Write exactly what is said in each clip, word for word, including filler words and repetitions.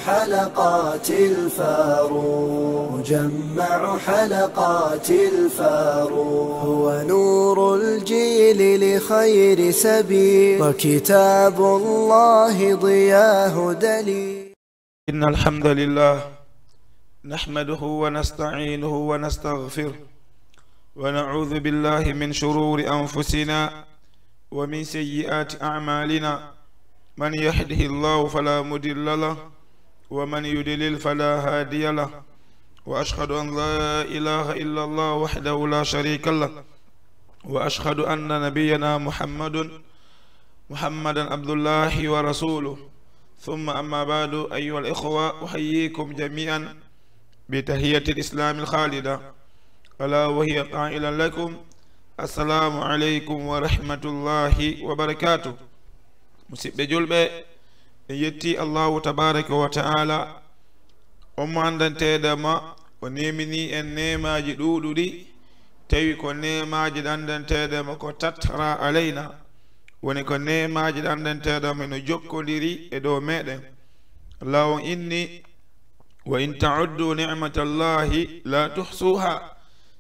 حلقات الفاروق، مجمع حلقات الفاروق، هو نور الجيل لخير سبيل، وكتاب الله ضياه دليل. إن الحمد لله نحمده ونستعينه ونستغفره، ونعوذ بالله من شرور أنفسنا ومن سيئات أعمالنا. من يهده الله فلا مضل له، ومن يضلل فلا هادي له. وأشهد أن لا إله إلا الله وحده لا شريك له، وأشهد أن نبينا محمد، محمدا عبد الله ورسوله. ثم أما بعد، أيها الإخوة، أحييكم جميعا بتحية الإسلام الخالدة، ألا وهي قائلا لكم: السلام عليكم ورحمة الله وبركاته. Musidɓe julɓe, en yetti Allahu tabaraka wa ta'ala, on mo anndanteeɗo ma, o neemini en neemaaji ɗuuɗuɗi, tawi ko neemaaji ɗanndanteeɗo ma ko tattara alayna, woni ko neemaaji ɗanndanteeɗo ma no jokkondiri e dow meɗen. Allah on inni: "Wa in ta'uddu ni'matallahi la tuhsuha."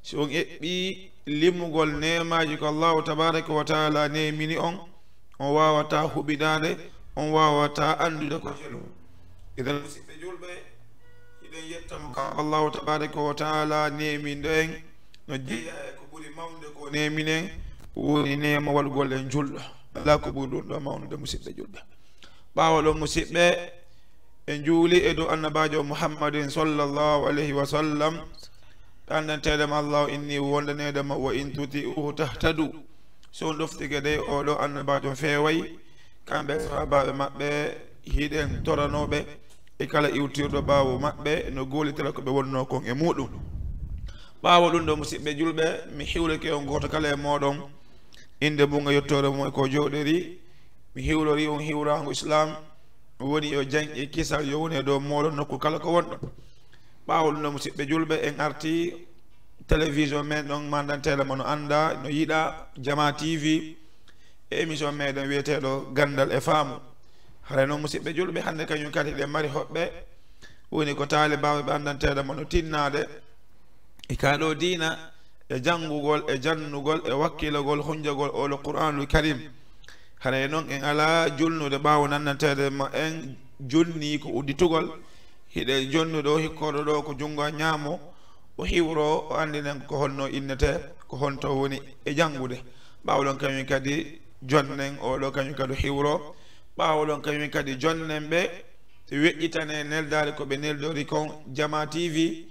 Si on eɓɓi limugol neemaaji ko Allahu tabaraka wa ta'ala neemini on, on waawata huɓindaade, on waawata anndude ko jelu. Idan, musidɓe julɓe, hiɗen yetta mo kanko Allahu tabaraka wa ta'ala neemindo en, no jeyaa e ko ɓuri mawnde ko neemini en, woni neema waɗugol en julɗo. Alaa ko ɓuri ɗum ɗo mawnude, musidɓe julɓe. Ɓaawo ɗon, musidɓe, en juuli e dow annabaajo Muhammadin sallallahu alayhi wa sallam, ɓe anndanteeɗo ma, Allah o inni wondaneede ma: "Wa in tuti'uhu tahtadu." So on ɗoftike dey, oo ɗoo annabaajo feeway, kamɓe e sahaabaaɓe maɓɓe, hiɗen toranooɓe e kala iwtirɗo ɓaawo maɓɓe, no gollitira ko ɓe wonnoo kon e muuɗum. Ɓaawo ɗum ɗoo, musidɓe julɓe, mi hiwrike on gooto kala e mooɗon innde mum e yettoore mum e ko jooɗori. Mi hiwrori on hiwraango Islaam, woni yo jam e kisal yo wone dow mooɗon nokku kala ko wonɗon. Ɓaawo ɗum ɗoo, musidɓe julɓe, en arti télévision men ɗon, mandanteeɗo mo no anndaa, no yiɗaa, Jama T V, e émission meɗen wiyeteeɗo Ganndal e Faamu. Haray noon, musidɓe julɓe, hannde kañum kadi eɗen mari hoɓɓe, woni ko taalibaaɓe ɓe anndanteeɗo mo no tinnaade e kaa ɗoo diina, e janngugol, e jannugol, e wakkilagol, hunjagol oo ɗoo Qur'aanul Kariim. Haray noon, en alaa julnude ɓaawo nannanteeɗo ma en jonnii ko udditugol. Hiɗen jonnude oo hikkooɗo ɗoo ko junngo ñaamo, o hiwroo, o anndinen ko honno innetee, ko honto woni e janngude. Ɓaawo ɗon kañum kadi jonnen oo ɗoo kañum kadi o hiwroo. Ɓaawo ɗon kañum kadi jonnen ɓe weƴƴitanee neldaade ko ɓe neldori kon Jama T V.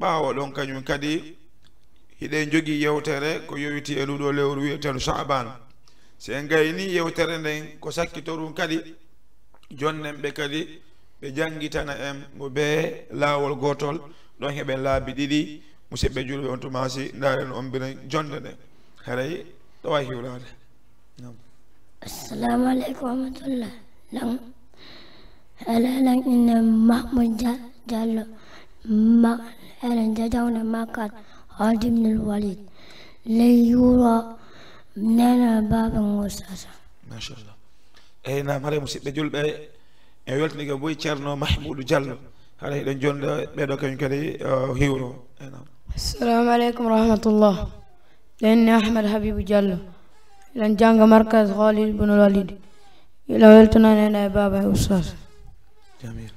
Ɓaawo ɗon kañum kadi hiɗen jogii yewtere ko yowitii e nduu ɗoo lewru wiyeteeɗo Sha'ban. Si en gaynii yewtere nden, ko sakkitorun kadi, jonnen ɓe kadi ɓe janngitana en mo bee laawol gootol, ɗon heɓen laabi ɗiɗi. Musidɓe julɓe, on tuma si ndaaren on mbiren jonde nden. Haray ɗo wawi hiwraade. Naam. Assalamu aleykum wa rahmatullah. Lan, alaa lan inne Mahmoud Dia-, Diallo, ma, eɗen jajawna makkat Khalid ibn al-Walid. Ley wuro Nena Baba Ngosasa. Machallah. Eyi, naam, haray musidɓe julɓe, en weltinike boy Ceerno Mahmoudou Diallo. Haray eɗen jonda ɓeɗo kañum kadi, eh, hiwro. Eyi, naam. Assalamu aleykum wa rahmatullah. Eɗen ni Ahmed Habibou Diallo. Eɗen jannga markaz Khalid ibn Walid. Eɗen weltana nena e baba e ustaz. Jamil.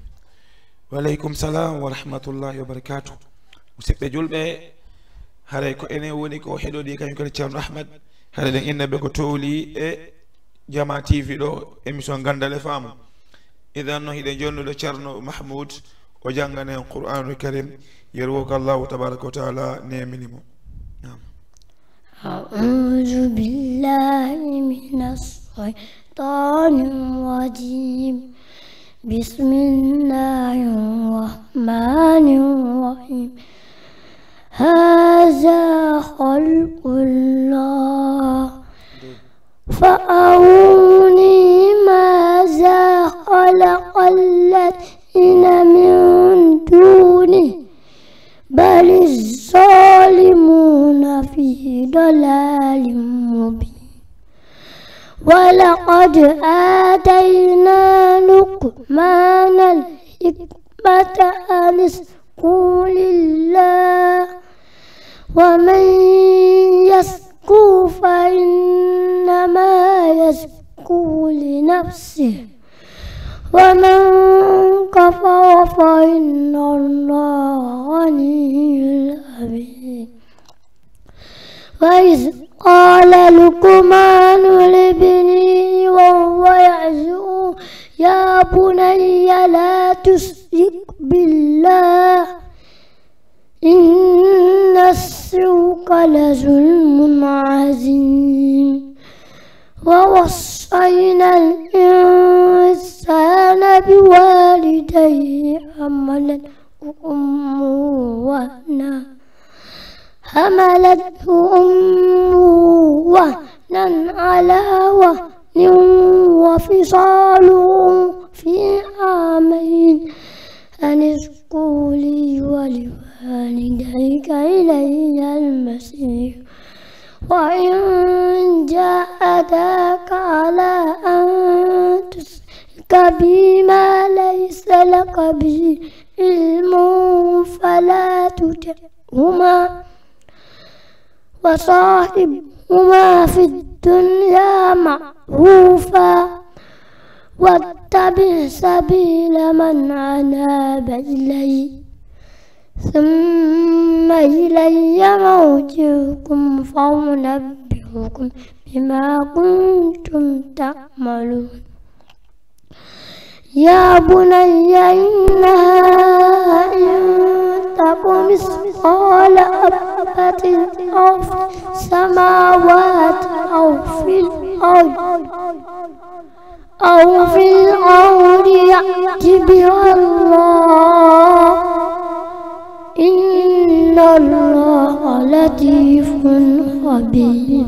Wa aleykum salam wa rahmatullahi wa barakatuh. Musidɓe julɓe, haray ko enen woni ko heɗoɗi kañum kadi Ceerno Ahmed. Haray eɗen inna ɓe ko towli e Jama T V ɗo, émission Ganndal e Faamu. Idan no hiɗen jonnude Ceerno Mahmoud, o janngana en Qur'aanul Kariim, yerwo ko Allahu tabaaraka wa taala neemini mo. Naam. أعوذ بالله من الشيطان الرجيم. بسم الله الرحمن الرحيم. هذا خلق الله. فأروني ماذا خلق الذين من دونه. بل الظالمون في ضلال مبين. ولقد آتينا لقمان الحكمة أن اشكر لله، ومن يشكر فإنما يشكر لنفسه، ومن كفر فإن الله غني حميد. وإذ قال لقمان لابنه وهو يعظه يا بني لا تشرك بالله إن الشرك لظلم عظيم. ووصينا الإنسان بوالديه حملته أمه وهنا حملته أمه وهنا على وهن وفصاله في عامين أن اشكر لي ولوالديك إلي المصير. وإن جاهداك على أن تشرك بي ما ليس لك به علم فلا تطعهما وصاحبهما في الدنيا معروفا واتبع سبيل من أناب إلي ثم إلي مرجعكم فأنبئكم بما كنتم تعملون. يا بني إنها إن تك مثقال حبة أو في السماوات أو في الأرض أو في الأرض يأت بها الله إن الله لطيف خبير.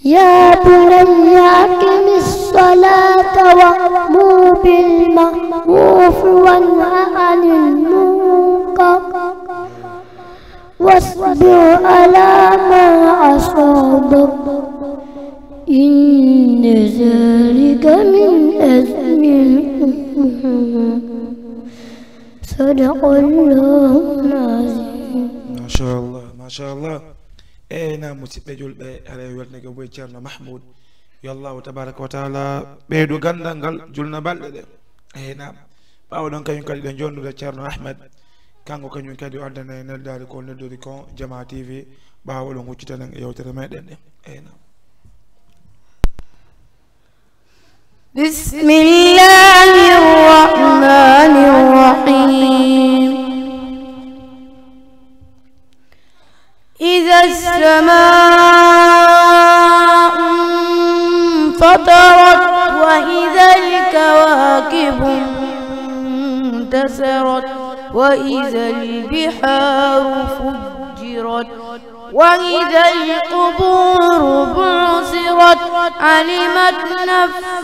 يا بني أقم الصلاة وأمر بالمعروف وانه عن المنكر واصبر على ما أصابك إن ذلك من عزم الأمور. صدق الله العظيم. Machallah, machallah. Eyi nam, musidɓe julɓe, haray weltnike boy Ceerno Mahmoud. Yo Allahu tabaraka wa taala ɓeydu ganndal ngal, julna balɗe ɗe. Eyi nam, ɓaawo ɗon kañum kadi ɗen jonnude Ceerno Ahmed, kanko kañum kadi o addana en neldaari ko neldori kon Jamaa T V, ɓaawo ɗon huccitanen e yewtere meɗen ɗe. Eyi nam. بسم الله الرحمن الرحيم. إذا السماء انفطرت وإذا الكواكب انتثرت وإذا البحار فجرت وإذا القبور بعثرت علمت نفس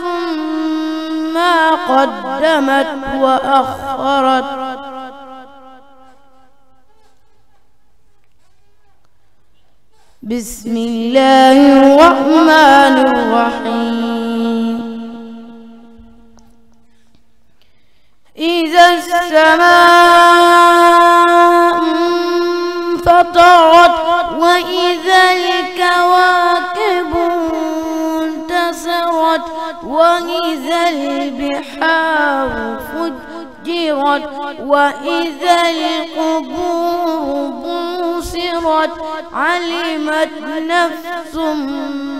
ما قدمت وأخرت. بسم الله الرحمن الرحيم. إذا السماء انفطرت وإذا الكواكب انتثرت وإذا البحار فجرت وإذا القبور بعثرت علمت نفس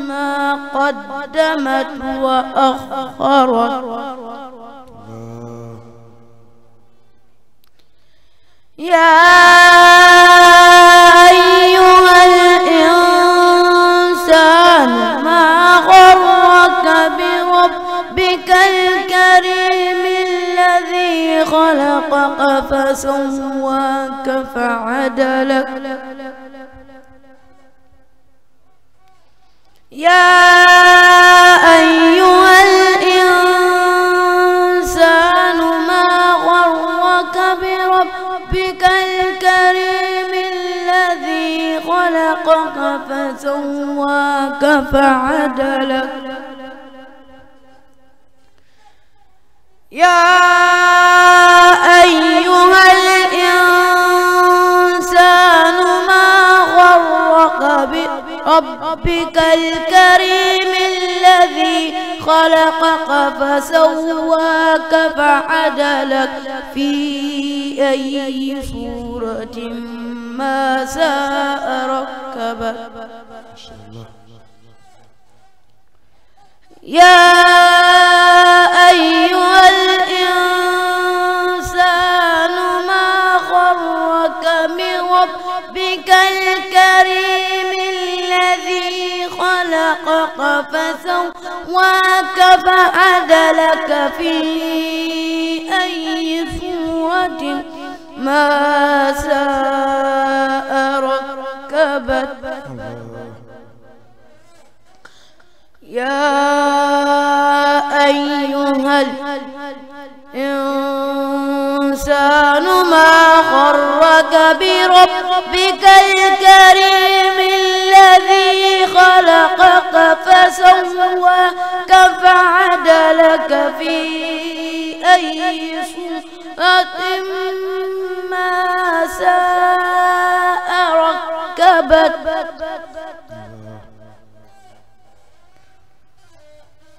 ما قدمت وأخرت. يا أيها الإنسان ما غرك بربك الكريم الذي خلقك فسواك فعدلك. يا أيها الإنسان ما غرك بربك الكريم الذي خلقك فسواك فعدلك. يا فسواك فعدلك في أي صورة ما شاء ركبك. يا أيها الإنسان ما غرك بربك الكريم الذي خلقك فسواك فعدلك في أي صورة ما شاء ركبك. يا أيها الإنسان ما غرك بربك الكريم الذي خلقك فسواك فعدلك في أي صورة ما شاء ركبك.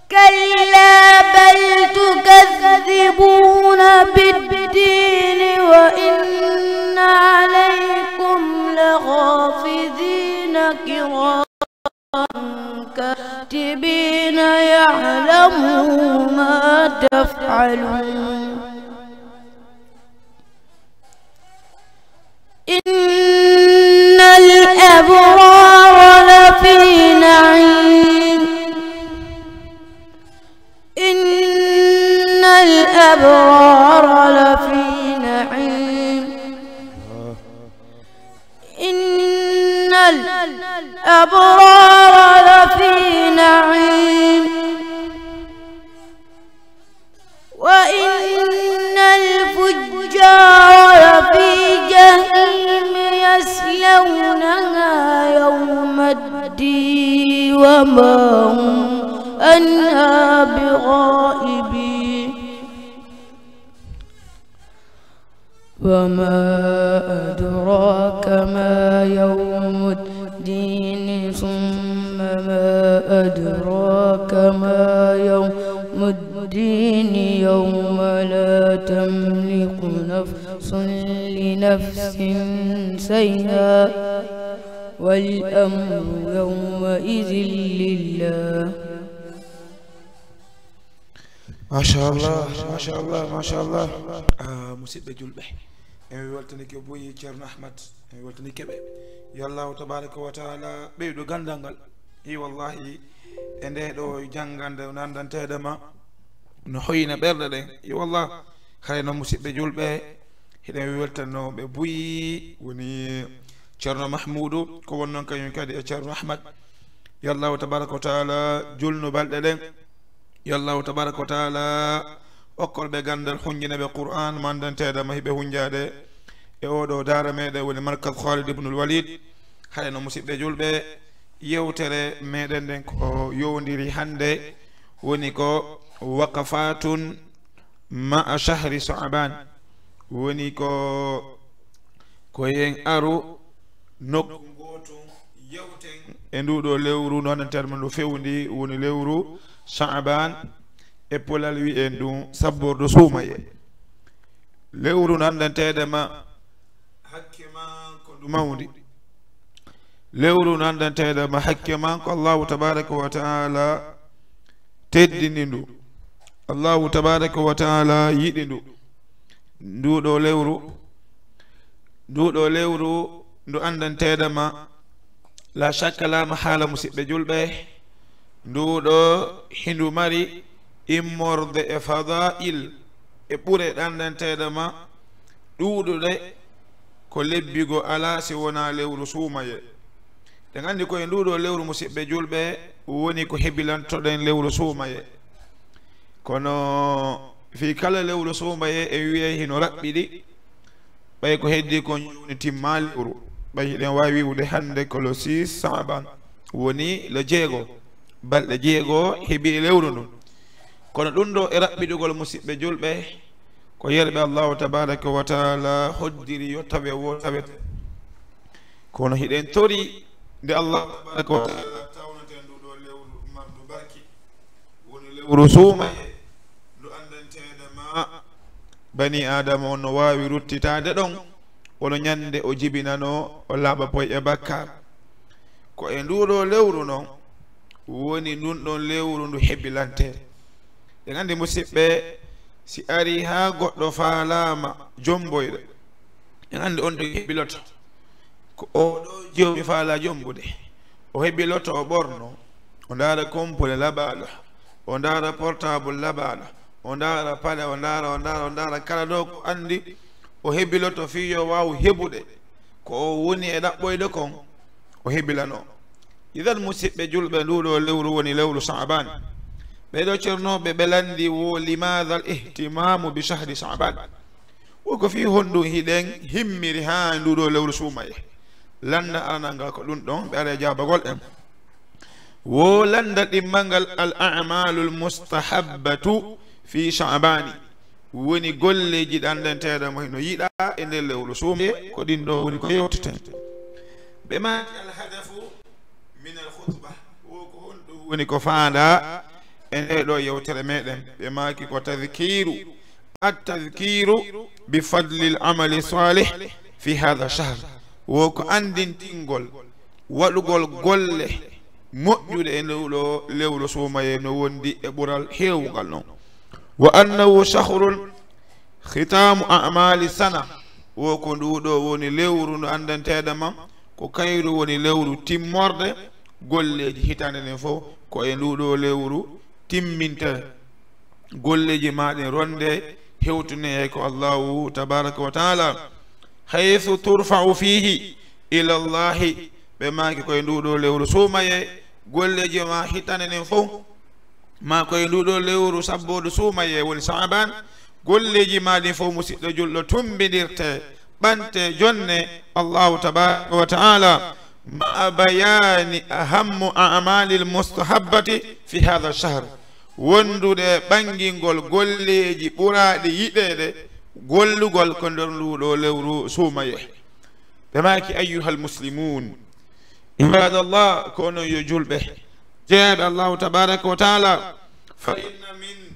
كلا بل تكذبون بالدين وإن عليكم لحافظين كراما كاتبين يعلمون ما تفعلون. إن الأبرار لفي نعيم. إن الأبرار لفي نعيم. إن الأبرار لفي نعيم. وإن الفجار لفي جحيم يصلونها يوم الدين وما هم عنها بغائبين. وما أدراك ما يوم الدين. ثم ما أدراك ما يوم الدين. يوم لا تملك نفس لنفس شيئا والأمر يومئذ لله. Machallah, machallah, machallah. Ah, musidɓe julɓe, en weltanike buy Ceerno Ahmad, en weltanike ɓe. Yo Allahu tabaraka wa taala ɓeydu ganndal ngal. I wallahi, e nde ɗo janngande nandanteeɗe ma, no hoyna ɓerɗe ɗen. I wallah, hare no musidɓe julɓe, hiɗen weltanooɓe buy, woni Ceerno Mahmuudu, ko wonnon kañum kadi e Ceerno Ahmad. Yo Allahu tabaraka wa taala julnu balɗe ɗen. Yo Allahu tabaraka wa taala okkor ɓe ganndal, hunjina ɓe Qur'an, mandanteeɗe ma hiɓe hunjaade e oɗo daara meɗen woni Markaz Khalid ibnul Walid. Hare no musidɓe julɓe, yewtere meɗen nden ko yowndiri hannde woni ko waqafatun ma'a shahri Sha'ban. Woni ko, ko yen aru nokku gootu yewten e nduɗo lewru no anndanteeɗe ma no fewndi, woni lewru Sha'ban, e polal wi'en ɗum sabbordu suumaye. Lewru no anndanteeɗe ma hakke ma ko ndu mawndi. Lewru no anndanteeɗe ma hakke ma ko Allahu tabaraka wa taala teddini ndu. Allahu tabaraka wa taala yiɗi ndu. Nduɗo lewru, nduɗo lewru ndu anndanteeɗe ma, la shakka, la mahala, musidɓe julɓe, nduɗo hindu mari immorde e fada'il, e ɓure ɗe anndanteeɗe ma, ɗuuɗuɗe ko lebbi goo alaa si wonaa lewru suumaye. Ɗen anndi ko e nduɗo lewru, musidɓe julɓe, woni ko hebilantoɗen lewru suumaye. Kono fii kala lewru suumaye en wi'ay hino raɓɓiɗi, ɓay ko heddi kon jooni timmaa lewru. Ɓay hiɗen waawi wi'ude hannde ko le six Sa'ban, woni le jeego. Balɗe jeego hebi e lewru ndun. Kono ɗum ɗo e raɓɓiɗugol, musidɓe julɓe, ko yerɓe Allahu tabaraka wa taala hoddiri yo tawe wo tawete. Kono hiɗen tori nde Allahu tabaraka wa taala tawnata en ndu ɗo lewru marndu barki, woni lewru suumaye, Bani Aadama on no waawi ruttitaade ɗon, wano ñande o jibinanoo, o laaɓa poy e bakkaar. Ko e nduu ɗoo lewru non woni ndun ɗon lewru ndu hebilantee. En anndi, musiɓɓe, si arii haa goɗɗo faalaama jomboyde, en anndi on tigi hebiloto. Ko oo ɗoo joomi faalaa jombude. O hebiloto, o ɓorno, o ndaara kompule labaaɗo, o ndaara portable labaaɗo, o ndaara paɗe, o ndaara, o ndaara, o ndaara kala ɗoo ko anndi, o hebiloto fii yo waaw hebude ko o woni e ɗaɓɓoyde kon, o hebilanoo. Idan, musiɓɓe julɓe, nduu ɗoo lewru woni lewru Sha'ban. Ɓee ɗoo cernooɓe ɓe lanndii wo: "Limaadha al-ihtimaamu bi shahri Sha'ban?" Wo ko fii honɗun hiɗen himmiri haa nduu ɗoo lewru suumayee? Lannda aranal ngal ko ɗun ɗon, ɓe ara e jaabagol en. Wo lannda ɗimmal ngal: "Al a'maalul mustahabbatu fi Sha'baani", woni golleeji ɗi anndanteeɗi mo hino yiɗaa e nder lewru suumayee, ko ɗin ɗoo woni ko yewteten. Ɓe maaki: "Al hadafu min al khutba", wo ko honɗun woni ko faandaa e ndee ɗoo yewtere meɗen? Ɓe maaki: "Ko tadhkiiru, at tadhkiiru bi fadlil amali salih fi hadha shahr", wo ko anndintingol waɗugol golle moƴƴuɗe e nduu ɗoo lewru suumayee no wondi e ɓural heewungal non. "Wa annahu shahrun khitaamu a'maali sana", wo ko nduu ɗoo woni lewru ndu anndanteeɗo ma, ko kayru woni lewru timmorde golleeji hitaande nden fow, ko e nduu ɗoo lewru timmintee golleeji maa ɗin, ronndee hewtinee ko Allaahu tabaaraka wa taala. "Haythu turfa'u fihi ila Allahi", ɓe maaki ko e nduu ɗoo lewru suumayee golleeji maa hitaande nden fow, maa ko e nduu ɗoo lewru sabboodu suumayee woni Sha'ban, golleeji maa ɗin fow, musiɗɗo julɗo, tumbindirtee, ɓantee, jonnee Allaahu tabaaraka wa taala, ma'a bayaani ahammu a'maalil mustahabbati fi hadha shahr, wondude e ɓanngingol golleeji ɓuraaɗi yiɗeede gollugol ko nder nduu ɗoo lewru suumayee. Ɓe maaki: "Ayyuhal muslimuun, ibaadallah", ko onon yo julɓe, jeyaaɓe Allaahu tabaaraka wa taala, "fa inna min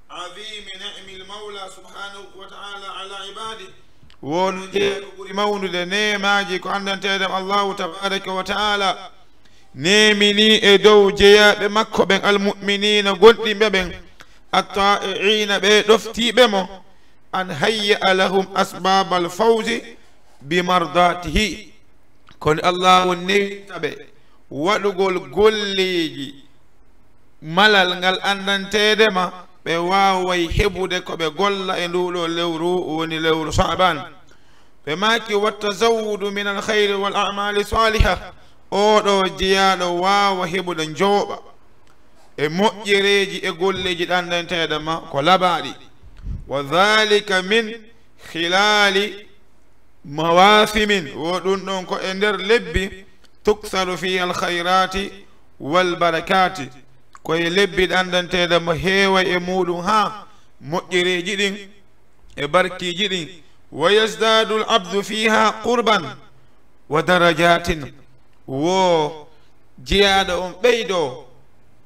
azimi ni'mil mawla subhanahu wa taala ala ibadi", wo no jeyaa ko ɓuri mawnude neemaaji ko anndanteeɗo Allaahu tabaaraka wa taala neeminii e dow jeyaaɓe makko ɓen, al mu'miniina, gomɗinɓe ɓen, at ta'i'iina, ɓe ɗoftiiɓe mo, an hayya'a lahum asbaabal fawzi bi mardaatihi, kono Allaahu newinta ɓe waɗugol golleeji malal ngal anndanteede ma, ɓe waaway heɓude ko ɓe golla e nduu ɗoo lewru, woni lewru Sha'ban. Ɓe maaki: "Wa tazawwudu min al khayri wal a'maali saaliha", oo ɗoo jeyaaɗo waawa heɓude njooɓa e moƴƴereeji e golleeji ɗanndanteeɗo ma ko labaaɗi. "Wa dhalika min khilali mawasimin", wo ɗun ɗon ko e nder lebbi, "tuktharu fiha al khayrati wal barakati", ko e lebbi ɗanndanteeɗo mo heeway e muɗum haa moƴƴereeji ɗin e barkiiji ɗin. "Wa yazdadu al abdu fiha qurban wa darajatin", wo jeyaaɗo on ɓeydoo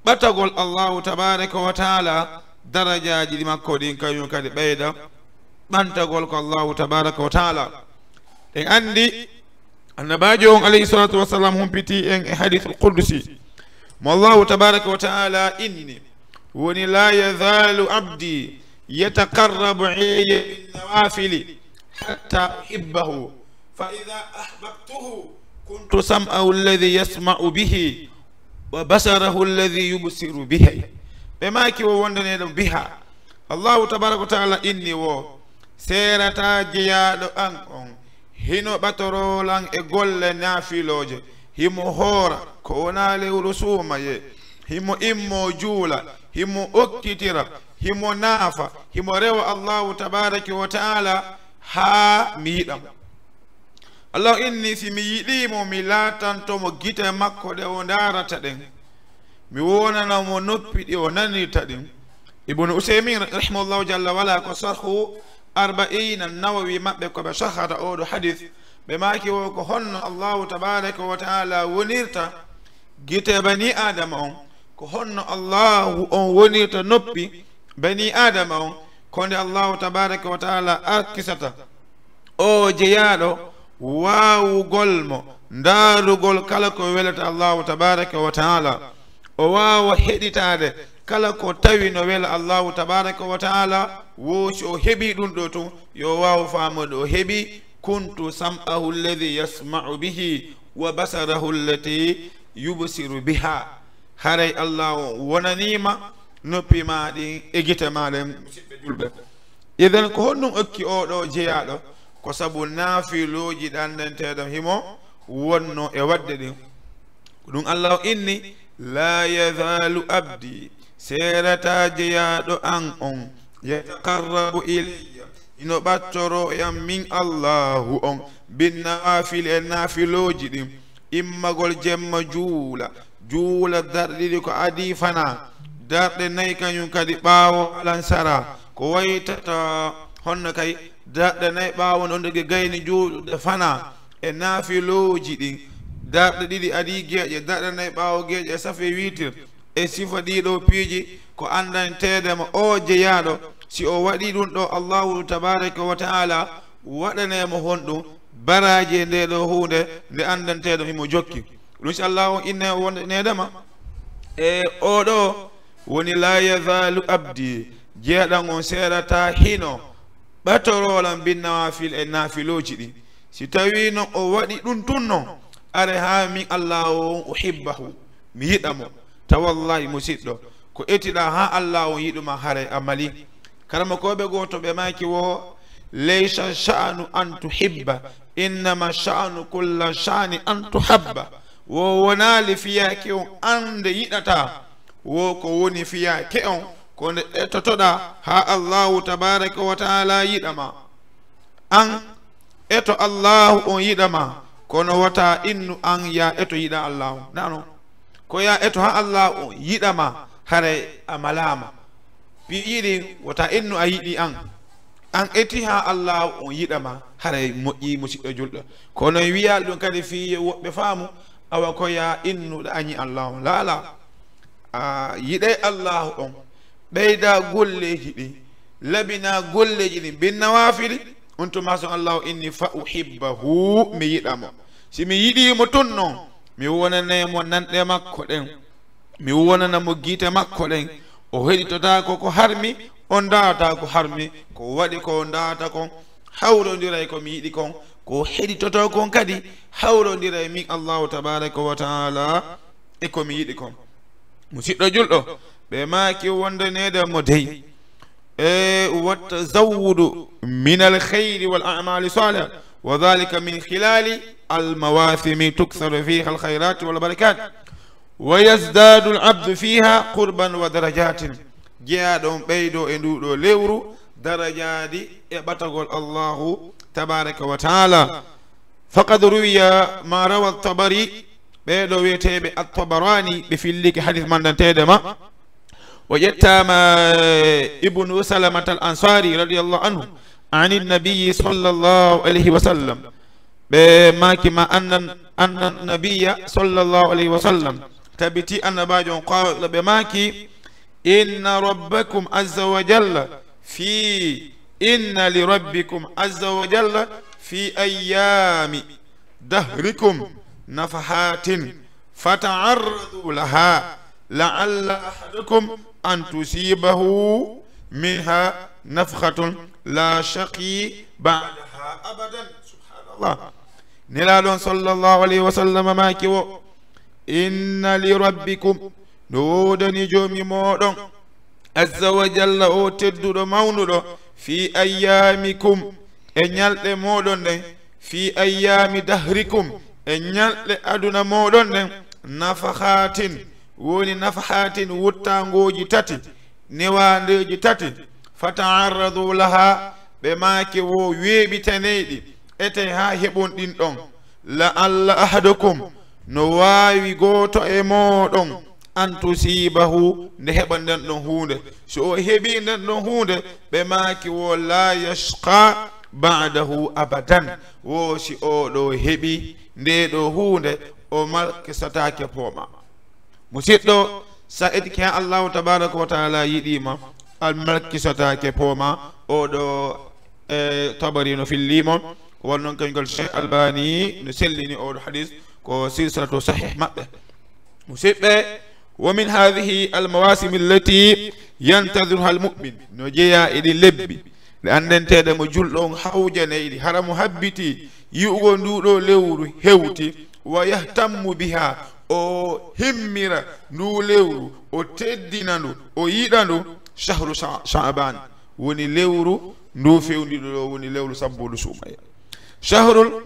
ɓatagol Allaahu tabaaraka wa taala, darajaaji ɗi makko ɗin kañum kadi ɓeyda ɓantagol ko Allaahu tabaaraka wa taala. En anndi Annabaajo on, alayhi salaatu wa salaam, humpitii en e hadiisul qudsi mo Allaahu tabaaraka wa taala inni, woni: "La yazaalu abdi yataqarrabu ilayya bin nawaafili hatta uhibbahu, fa iza ahbabtuhu kuntu sam'ahu alladhi yasma'u bihi wa basarahu alladhi yubsiru bihi." Ɓe maaki: "Wo wondaneeɗo biha?" Allaahu tabaaraka wa taala inni wo: "Seerataa jeyaaɗo an on hino ɓatoroo lan e golle naafilooje, himo hoora ko wonaa lewru suumayee, himo immoo juula, himo okkitira, himo naafa, himo rewa Allaahu tabaaraka wa taala haa mi yiɗa mo." Allaahu inni, si mi yiɗii mo, mi laatanto mo gite makko ɗe o ndaarata ɗen, mi wonana mo noppi ɗi o nanirta ɗin. Ibnu Usaymin, rahimahullahu jalla wala, ko sarhu Arba'iina Nawawi maɓɓe ko ɓe sahhata oo ɗoo hadiis, ɓe maaki wo: "Ko honno Allaahu tabaaraka wa taala wonirta gite banii Aadama on? Ko honno Allaahu on wonirta noppi banii Aadama on? Ko nde Allahu tabaraka wa taala arkisata o jeyaaɗo waawugol mo ndaarugol kala ko welata Allahu tabaraka wa taala, o waawa heɗitaade kala ko tawi no wela Allahu tabaraka wa taala, wo si o heɓii ɗum ɗo tun, yo waaw faamude o heɓii, "Kuntu sam'ahu alladhi yasma'u bihi wa basarahu allati yubsiru biha." Haray Allahu wonaniima noppi maa ɗin e gite maa ɗen, musidɓe julɓe. Idan, ko honɗum okki oo ɗoo jeyaaɗo? Ko sabu naafilooji ɗi anndanteeɗo himo wonno e waɗde ɗin. Ko ɗum Allahu inni, "Laa yazaalu abdi, seerataa jeyaaɗo an on, yataqarrabu ilayya, hino ɓattoroo e an min Allahu on, binnawaafili e naafilooji ɗin." Immagol jemma juula, juula darɗe ɗiɗi ko adii fanaa, darɗe nayi kañum kadi ɓaawo alansara, ko waytata honno kay, darɗe nayi ɓaawo non daga gayni juulude fanaa e naafilooji ɗin, darɗe ɗiɗi adii geeƴe, darɗe nayi ɓaawo geeƴe e safe wiitir, e sifa ɗii ɗoo piiji ko anndanteede mo oo jeyaaɗo, si o waɗii ɗum ɗoo, Allahu tabaraka wa taala waɗanee mo honɗum? Baraaji e ndee ɗoo huunde nde anndanteeɗo himo jokki. Ɗum si Allahu inne o wondaneede ma. E oo ɗoo woni, "Laa yazaalu abdi, jeyaaɗo an on seerataa hino ɓatoroo lan binnawaafil e naafilooji ɗin." Si tawii non o waɗi ɗum tun non, are haa min Allahu on uhibbahu, mi yiɗa mo. Tawallahi, musiɗɗo, ko etiɗaa haa Allahu on yiɗu ma, haray a mali. Karamokooɓe gooto ɓe maaki wo, "Laysa sha'nu an tuhibba, innama sha'nu kulla sha'ni an tuhabba." Wo wonaali fiyaake on an nde yiɗataa, wo ko woni fiyaake on ko nde etotoɗaa haa Allahu tabaraka wa taala yiɗa ma. An eto Allahu on yiɗa ma, kono wota innu an ya eto yiɗa Allahu. Nano, ko ya eto haa Allahu on yiɗa ma, haray a malaama. Piiji ɗin, wota innu a yiɗi an. An eti haa Allahu on yiɗa ma, haray moƴƴi, musiɗɗo julɗo. Kono en wiya ɗum kadi fii woɓɓe faamu, awa ko ya innu ɗañi Allahu. Laa, laa. A yiɗay Allahu on, ɓeyda golleeji ɗin, labina golleeji ɗin, bin nawaafili, on tuma son Allahu inni fa uhibbahu, mi yiɗa mo. Si mi yiɗii mo tun non, mi wonanay mo nanɗe makko ɗen, mi wonana mo giite makko ɗen. O heɗitotaako ko harmi, o ndaata ko harmi, ko waɗi ko ndaata kon hawrondiray ko mi yiɗi kon, ko heɗitotoo kon kadi hawrondiray min Allahu tabaraka wa taala e ko mi yiɗi kon. Musiɗɗo julɗo, ɓe maaki wondaneede mo dey. E, "Wa tazawwudu min al khayri wal a'mali salih, wa dhalika min khilali al mawasimi tuktharu fiha al khayrat wal barakat, wa yazdadu al abdu fiha qurban wa darajatin." Jeyaaɗo on ɓeydo e ndu ɗo lewru darajaaji e ɓatagol Allahu tabaraka wa taala. Faqad ruwiya ma rawa Tabari, ɓee ɗo wiyeteeɓe At-Tabarani, ɓe fillike hadis mandanteede ma. O ƴettaama Ibnu Salamata al Ansari radiyallahu anhu, ani Nabiyyi sallallahu alayhi wa sallam. Ɓe maaki ma annan, annan Nabiyya sallallahu alayhi wa sallam. Tabiti Annabaajo on qaala, ɓe maaki, "Inna rabbakum azza wa jalla fi, inna li rabbikum azza wa jalla fi ayyami dahrikum nafahatin fata'arradu laha la'alla ahadakum an tusibahu minha nafhatun la shaqi ba'daha abadan." Subhanallah. Nelaaɗo on sallallahu alayhi wa sallam maaki wo, "Inna li rabbikum, no woodani joomi mooɗon, azza wa jalla, o tedduɗo mawnuɗo, fi ayyamikum, e ñalɗe mooɗon ɗen, fi ayyami dahrikum, e ñalɗe aduna mooɗon ɗen, nafahatin, woni nafahatin, wuttangooji tati, newandeeji tati, fata'arradu laha, ɓe maaki wo weeɓitaneyɗi, ete haa heɓon ɗin ɗon. La'alla ahadakum, no waawi gooto e mooɗon, an tusibahu, nde heɓa nden ɗon huunde. So o heɓii nden ɗon huunde, ɓe maaki wo la yashqa ba'dahu abadan. Wo si o ɗo heɓi nde ɗo huunde, o malkisataake pooma. Musiɗɗo, sa etike haa Allahu tabaraka wa taala yiɗii ma, Almalkisata ke pooma, oɗo, e, Tabari no filli mo. Ko won noon kañum kadi Cheikh Albani no sellini oɗo hadis, ko silsilatu sahih maɓɓe. Musidɓe, wa min hadhihi almawasim allati yantadhiruha almu'min, no jeeya e ɗin lebbi ɗe anndanteeɗe mo julɗo on hawjane e ɗi, hara mo habbiti yi'ugol ndu ɗo lewru hewti, wa yahtammu biha, o himmira ndu lewru, o teddina ndu, o yiɗa ndu, shahru Sha-, Sha'ban, woni lewru ndu fewndiɗo ɗo, woni lewru sabbundu suumaye. Shahrul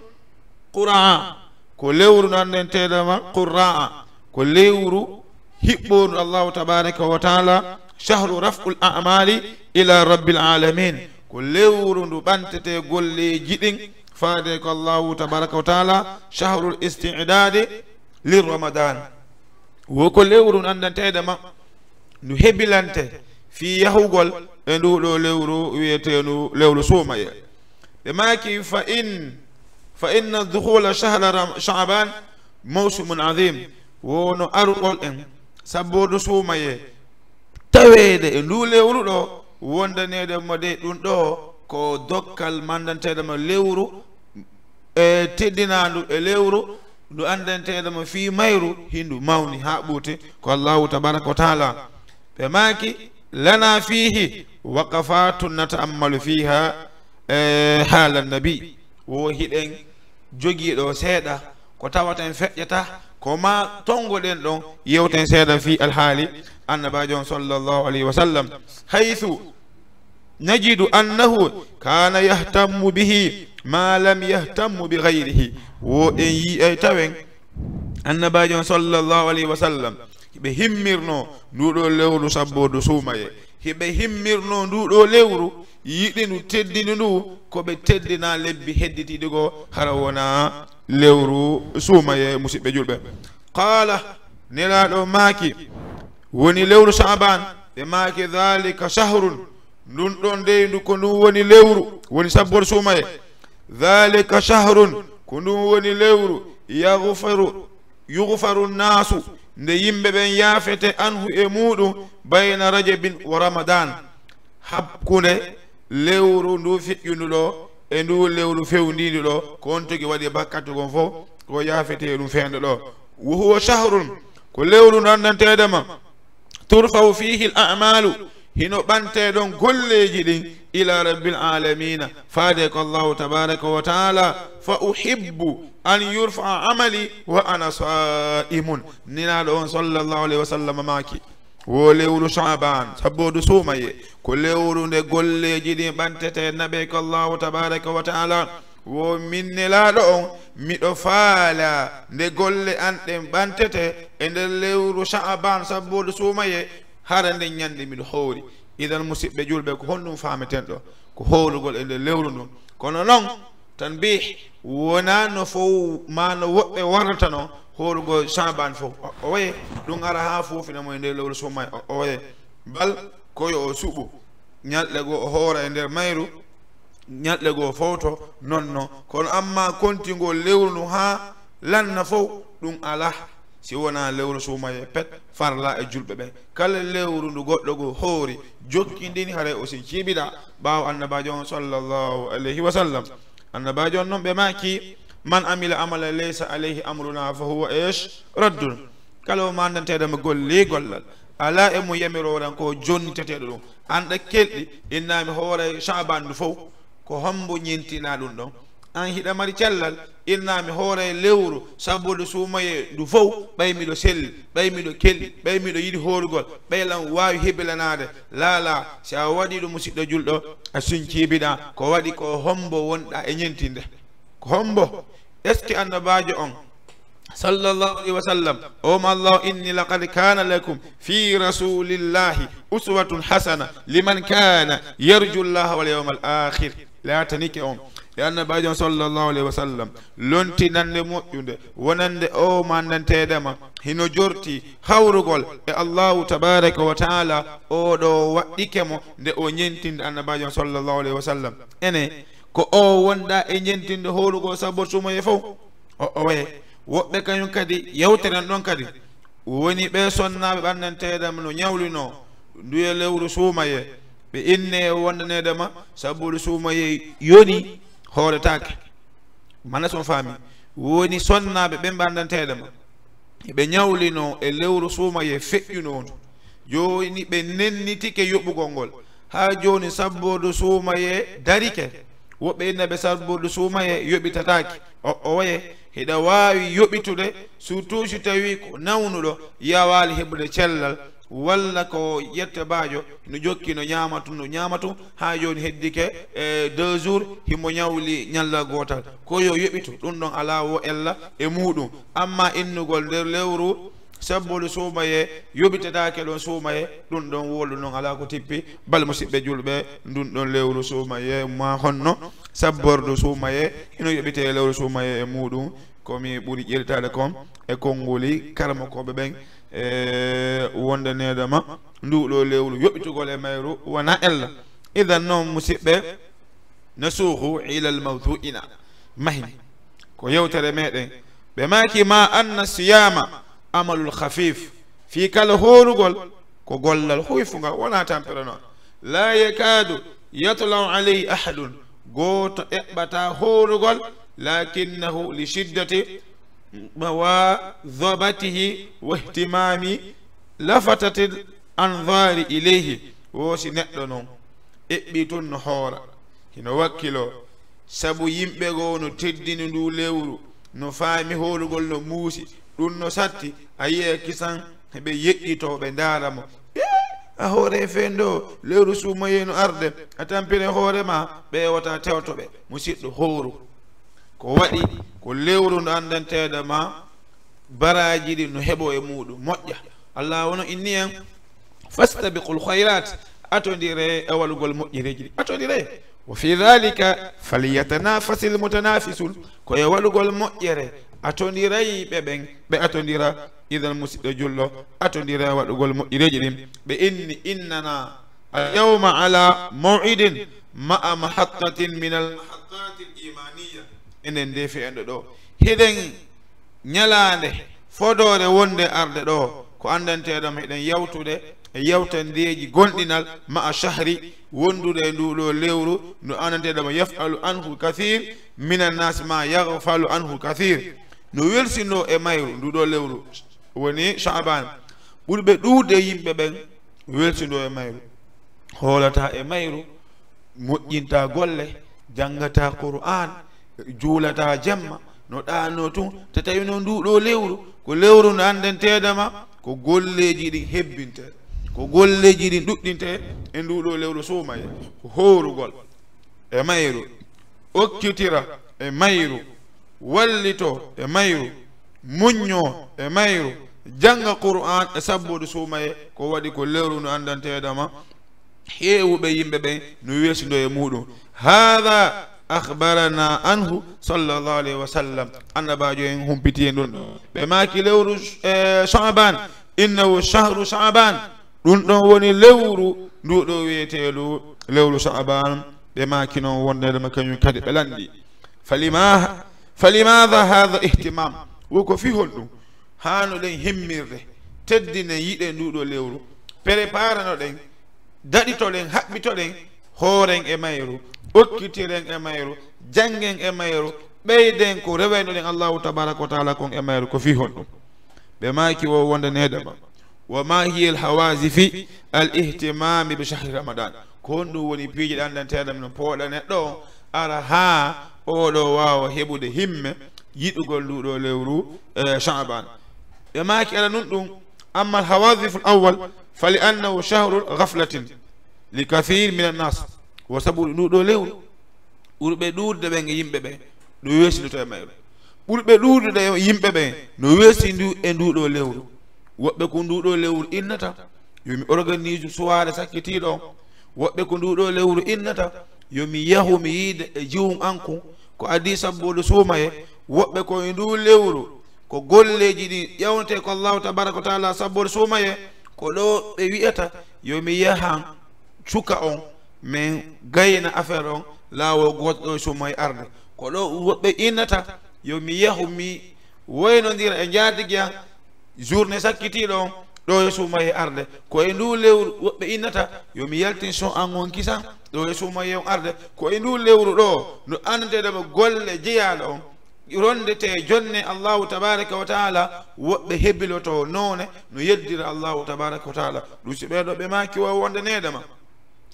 Qura'a, ko lewru no anndanteeɗo ma Qurra'a, ko lewru hiɓɓoondu Allahu tabaraka wa taala, shahru raf'ul a'mali ila rabbil alamin, ko lewru ndu ɓantete golleeji ɗin faade ko Allahu tabaraka wa taala, shahrul isti'dadi lir Ramadan. Wo ko lewru ndu anndanteeɗo ma ndu hebilante fii yahugol e ndu ɗo lewru wiyeteendu lewru suumaye. Ɓe maaki, fa in, fa inna dukhula shahra Ram-, Sha'ban mawsumun azim. Wono arugol en sabbundu suumaye, taweede e ndu lewru ɗo, wondaneede mo de ɗum ɗo ko dokkal manndanteeɗo mo lewru, e teddinaandu e lewru, ndu anndanteeɗo mo fii mayru, hindu mawni haa ɓuuti, ko Allahu tabaraka wa taala. Ɓe maaki, lana fihi waqafatun nata'ammalu fiha, e, haala nabi. Wo hiɗen jogii ɗo seeɗa, ko tawata en feƴƴata, ko ma tongoɗen ɗon, yewten seeɗa fii alhaali Annabaajo on sallallahu alayhi wa sallam. Haythu najidu annahu kana yahtammu bihi ma lam yahtammu bi ghayrihi. Wo en yi'ay tawen Annabaajo on sallallahu alayhi wa sallam, hiɓe himmirno ndu ɗo lewru sabbundu suumaye, hiɓe himmirno ndu ɗo lewru, yiɗi ndu, teddini ndu, ko ɓe teddina lebbi hedditiiɗi goo, hara wona lewru suumaye, musidɓe julɓe. Qala, Nelaaɗo maaki, woni lewru Sha'ban, ɓe maaki, dhalika shahrun, ndun ɗon dey ndu ko ndun woni lewru, woni sabbundu suumaye. Dhalika shahrun, ko ndun woni lewru, yaghfaru, yughfaru nnaasu, nde yimɓe ɓen yaafete anhu e muuɗum, bayna Rajabin wa Ramadan, hakkunde lewru ndu feƴƴundu ɗo e ndu lewru fewndiindu ɗo, ko on tigi waɗi bakkatu kon fof, ko yaafetee ɗum feende ɗo. Wa huwa shahrun, ko lewru ndu anndanteeɗo ma, turfa'u fihi al-a'malu, hino ɓantee ɗon golleeji ɗin, ila rabbil alamina, faade ko Allahu tabaraka wa taala, fa uhibbu an yurfa'a amali wa ana sa'imun. Nelaaɗo on sallallahu alayhi wa sallam maaki, wo lewru Sha'ban, sabbundu suumaye, ko lewru nde golleeji ɗin ɓantete naɓe ko Allahu tabaraka wa taala. Wo min Nelaaɗo on, miɗo faala nde golle an ɗen ɓantete e nder lewru Sha'ban, sabbundu suumaye, hara nden ñande miɗo hoori. Idan, musidɓe julɓe, ko honɗum faameten ɗo? Ko hoorugol e nder lewru ndun. Kono non, tanbih, wonaa no fow maa no woɓɓe warata non hoorugol Sha'ban fow. O, o waye, ɗum ara haa foofina mo e nder lewru suumaye. O, o waye, bal ko yo o suɓu. Ñalɗe goo o hoora e nder mayru, ñalɗe goo fowto non non. Kono amma kontingol lewru ndun haa lanna fow, ɗum alaa, si wonaa lewru suumaye pet farla e julɓe ɓen. Kala lewru ndu goɗɗo goo hoori, jokkindini, haray o sinci bida ɓaawo Annabaajo on sallallahu alayhi wa sallam. Annabaajo on non ɓe maaki, man amila amalan laysa alayhi amruna fa huwa ish raddun. Kala o mandanteeɗo mo golli gollal, alaa e mum yamiroore an ko jonniteteeɗo ɗum. An ɗa kelɗi, inna mi hooray Sha'ban ndu fow, ko hombo ñentina ɗum ɗon? An hiɗa mari cellal, inna mi hooray lewru sabbundu suumaye ndu fow, ɓay miɗo selli, ɓay miɗo kelɗi, ɓay miɗo yiɗi hoorugol, ɓay lan waawi hebilanaade. Laa, laa, si a waɗi ɗum, musidɗo julɗo, a sinci bida. Ko waɗi, ko hombo wonɗa e ñentinde? Ko hombo? Est-ce que Annabaajo on sallallahu alayhi wa sallam, o ma Allah, inni laqad kana lakum fi rasulillahi uswatun hasana liman kana yarju llaha wal yawmal akhir. Laatanike on e Annabaajo on sallallahu alayhi wa sallam lontinande moƴƴunde, wonande o mandanteeɗo ma hino jorti hawrugol e Allahu tabaraka wa taala, o ɗo waɗɗike mo nde o ñentinde Annabaajo on sallallahu alayhi wa sallam. Ene, ko o wonɗa e ñentinde hoorugol sabbundu suumaye fow? O, o waye. Woɓɓe kañum kadi yewteren ɗon kadi. Woni ɓe sonnaaɓe ɓannanteeɗam no ñawlinoo nduye lewru suumaye, Ɓe inne wondaneede ma, sabu suumayee yoni hooretaake. Mana son faami, woni sonnaaɓe ɓen ɓe anndanteede ma. Ɓe ñawlino e lewru suumayee feƴƴunoo ndu. Jooni ɓe nennitike yoɓugol ngol. Haa jooni sabbordu suumayee darike. Woɓɓe inna ɓe sabbordu suumayee yoɓitataake. O, o waye, hiɗa waawi yoɓitude, surtout si tawii ko nawnuɗo, yawaali heɓude cellal, walla ko ƴette baajo, no jokki no ñaama tun, no ñaama tun, haa jooni heddike, e, deux jours, himo ñawli ñalla gootal. Ko yo yoɓitu, ɗun ɗon alaa wo ella e muuɗum. Amma innugol nder lewru, sabbolu suumayee, yoɓitetaake ɗon suumayee, ɗun ɗon wolu non alaa ko tippi. Bal musiɓɓe julɓe, ndun ɗon lewru suumayee, ma honno sabbordu suumayee, hino yoɓitee lewru suumayee e muuɗum, ko mi ɓuri ƴellitaade kon e konnguli karamokooɓe ɓen, e wonde needama, ndu ɗoo lewru yoɓitugol e mayru wona ella. Idan non, musiɓɓe, nasuuhu ilal mawdu'ina. Mahi. Ko yewtere meɗen. Ɓe maaki, ma anna siyama amalul khafif. Fii kala hoorugol, ko gollal huyfungal, wona tampere non. La yakadu yatlau alayhi ahadun. Gooto eɓɓata hoorugol, lakinnahu li shiddati mawadhabatihi wa ihtimami lafatatil anzari ilayhi. Wo si neɗɗo non eɓɓi tun no hoora, hino wakkiloo, sabu yimɓe goo no teddini ndu lewru, no faami hoorugol no muusi, ɗun no satti, a yi'ay kisan ɓe yeƴƴitoo, ɓe ndaara mo. "Ee, a hoore feen ɗoo, lewru suumayee no arde, a tampine hoore maa," ɓe wota tewto ɓe. Musiɗɗo, hooru. Ko waɗi ko lewru ndu anndanteeɗo ma, baraaji ɗin no heɓoo e muuɗum, moƴƴa. Allah wono inni en, "Fastabiqul khayrat," atondire e waɗugol moƴƴereeji ɗin, atondire. "Wa fi dhalika falyatanafasil mutanafisun," ko e waɗugol moƴƴere atondirayɓe ɓen, ɓe atondira. Idan, musiɗɗo julɗo, atondire e waɗugol moƴƴereeji ɗin. Ɓe inni, "Innana al yawma ala maw'idin ma'a mahattatin min al mahattatil imaniya." Enen ndeefi enɗo ɗoo. Hiɗen ñalaande fodoore wonde arde ɗoo, ko anndanteeɗo ma, hiɗen yawtude e yawtandeeji gonɗinal ma'a shahri, wondude e ndu ɗoo lewru, ndu anndanteeɗo ma, yaf'alu anhu kathir minan nas ma yaghfalu anhu kathir. No welsindoo e mayru ndu ɗoo lewru, woni Sha'ban. Ɓurɓe ɗuuɗude e yimɓe ɓen welsindoo e mayru, hoolataa e mayru, moƴƴintaa golle, janngataa Qur'aan, juulataa jemma, no ɗaannoo tun. Te tawi non ndu ɗoo lewru, ko lewru ndu anndanteeɗo ma, ko golleeji ɗin hebbintee, ko golleeji ɗin ɗuɗɗintee e ndu ɗoo lewru suumayee, ko hoorugol e mayru, okkitira e mayru, wallitoo e mayru, muññoo e mayru, jannga Qur'aan e sabboodu suumayee. Ko waɗi ko lewru ndu anndanteeɗo ma, heewuɓe yimɓe ɓen no welsindoo e muuɗum. Haadha akhbarana anhu sallallahu alayhi wa sallam. Annabaajo en humpiti en ɗum. Ɓe maaki lewru, eh, Sha'ban, innahu shahru Sha'ban. Ɗum ɗon woni lewru ndu ɗo wi'eteeɗo lewru Sha'ban. Ɓe maaki noon wonde ɗum kañum kadi ɓe lanndi. Falima-, falimaadha haadha ihtimam? Wo ko fii honɗum haanuɗen himmirde, teddinen, yiɗen ndu ɗo lewru, préparanoɗen, daɗitoɗen, haɓɓitoɗen, hooren e mayru, okkitiren e mayru, janngen e mayru, ɓeyden ko rewaynoɗen Allahu tabaraka wa taala kon e mayru? Ko fii honɗum? Ɓe maaki wo wonde neeɗama. Wa ma hiya al hawazifi al ihtimami bi shahri Ramadan? Ko honɗum woni piiji ɗi anndanteeɗam no pooɗa neɗɗo o, ara haa oɗo waawa heɓude himme yiɗugol ndu ɗo lewru, eh, Sha'ban? Ɓe maaki ala nun ɗum, amma al hawazifu al awwal, fa li annahu shahru ghaflatin li kathir min an nas. Wo sabu ndu ɗo lewru, ɓurɓe ɗuuɗude ɓen e yimɓe ɓen no weesindoto e mayru. Ɓurɓe ɗuuɗude e yimɓe ɓen no weesindu e ndu ɗo lewru. Woɓɓe ko ndu ɗo lewru innata, yo mi organise soirée sakkitiiɗo on. Woɓɓe ko ndu ɗo lewru innata, yo mi yahu mi yiida e jiwum an kun, ko adii sabboodu suumaye. Woɓɓe ko e ndu lewru, ko golleeji ɗi ƴewnetee ko Allahu tabaraka wa taala sabboodu suumaye, ko ɗo ɓe wi'ata, yo mi yahan cuka on, min gayna affaire on, laawol gooto ɗo e suumaye arde. Ko ɗo woɓɓe innata, yo mi yahu mi waynondira e njaatigi an, journée sakkitiiɗo on, ɗo e suumaye arde, ko e ndu lewru woɓɓe innata, yo mi yaltin son an on kisan, ɗo e suumaye on arde, ko e ndu lewru ɗo, no anndeɗama golle jeyaaɗo on, rondete jonne Allahu tabaraka wa taala, woɓɓe hebiloto noone no yeddira Allahu tabaraka wa taala. Ɗum si ɓeeɗo ɓe maaki o wonde needama.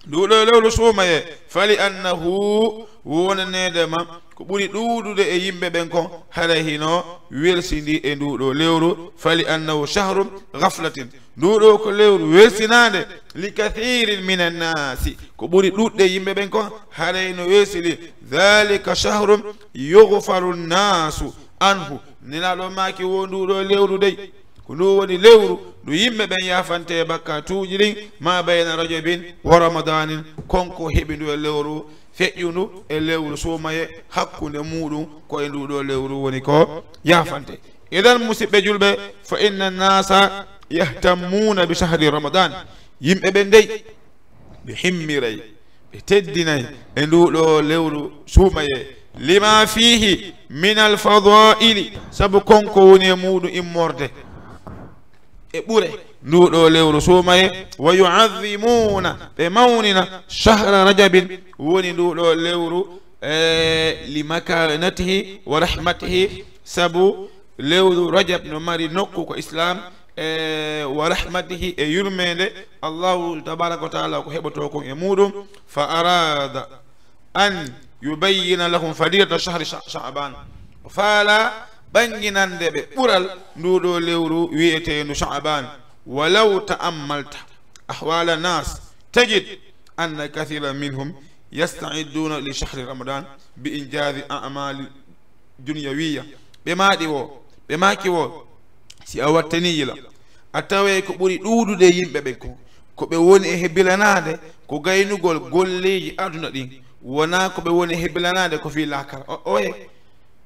Ndu ɗo lewru suumaye, fali annahu, wonanede ma, ko ɓuri ɗuuɗude e yimɓe ɓen kon, haray hino welsindi e ndu ɗo lewru, fali annahu shahru ghaflatin. Ndu ɗo ko lewru welsinaande, li kathirin min annasi, ko ɓuri ɗuuɗde e yimɓe ɓen kon, haray no welsili, dhalika shahru yughfaru nnasu anhu. Nelaaɗo maaki wo ndu ɗo lewru dey, ko ndu woni lewru ndu yimɓe ɓen yaafante bakkatuuji ɗin, ma bayna rajabin wa ramadanin, kon ko heɓi ndu e lewru feƴƴundu e lewru suumaye, hakkunde muɗum ko e ndu ɗo lewru woni ko yaafante. Idan, musiɓɓe julɓe, fa inna nnasa yahtammuna bi shahri ramadan, yimɓe ɓen dey, ɓe himmiray, ɓe teddinay e ndu ɗo lewru suumaye, lima fihi min alfadaili, sabu kon ko woni e muɗum immorde e ɓure ndu ɗo lewru suumaye, wa yu'azzimuna, ɓe mawnina, shahra rajabin, woni ndu ɗo lewru, e, li makanatihi wa rahmatihi, sabu lewru rajab no mari nokku ko islam, e, wa rahmatihi, e yurmende Allahu tabaraka wa taala ko heɓoto kon e muɗum. Fa arada an yubayyina lahum fadilata shahri Sha-, Sha'ban. O faala ɓanginande ɓe ɓural ndu ɗo lewru wi'eteendu Sha'ban. Walaw ta'ammalta ahwala nas, tajid anna kathira minhum yasta'idduna li shahri Ramadan bi injazi a'mali dunyawiya. Ɓe maaɗi wo, ɓe maaki wo, si a wattani yila, a taway ko ɓuri ɗuuɗude yimɓe ɓen ko, ko ɓe woni e hebilanaade ko gaynugol golleeji aduna ɗin, wonaa ko ɓe woni e hebilanaade ko fii laakara. O, oye,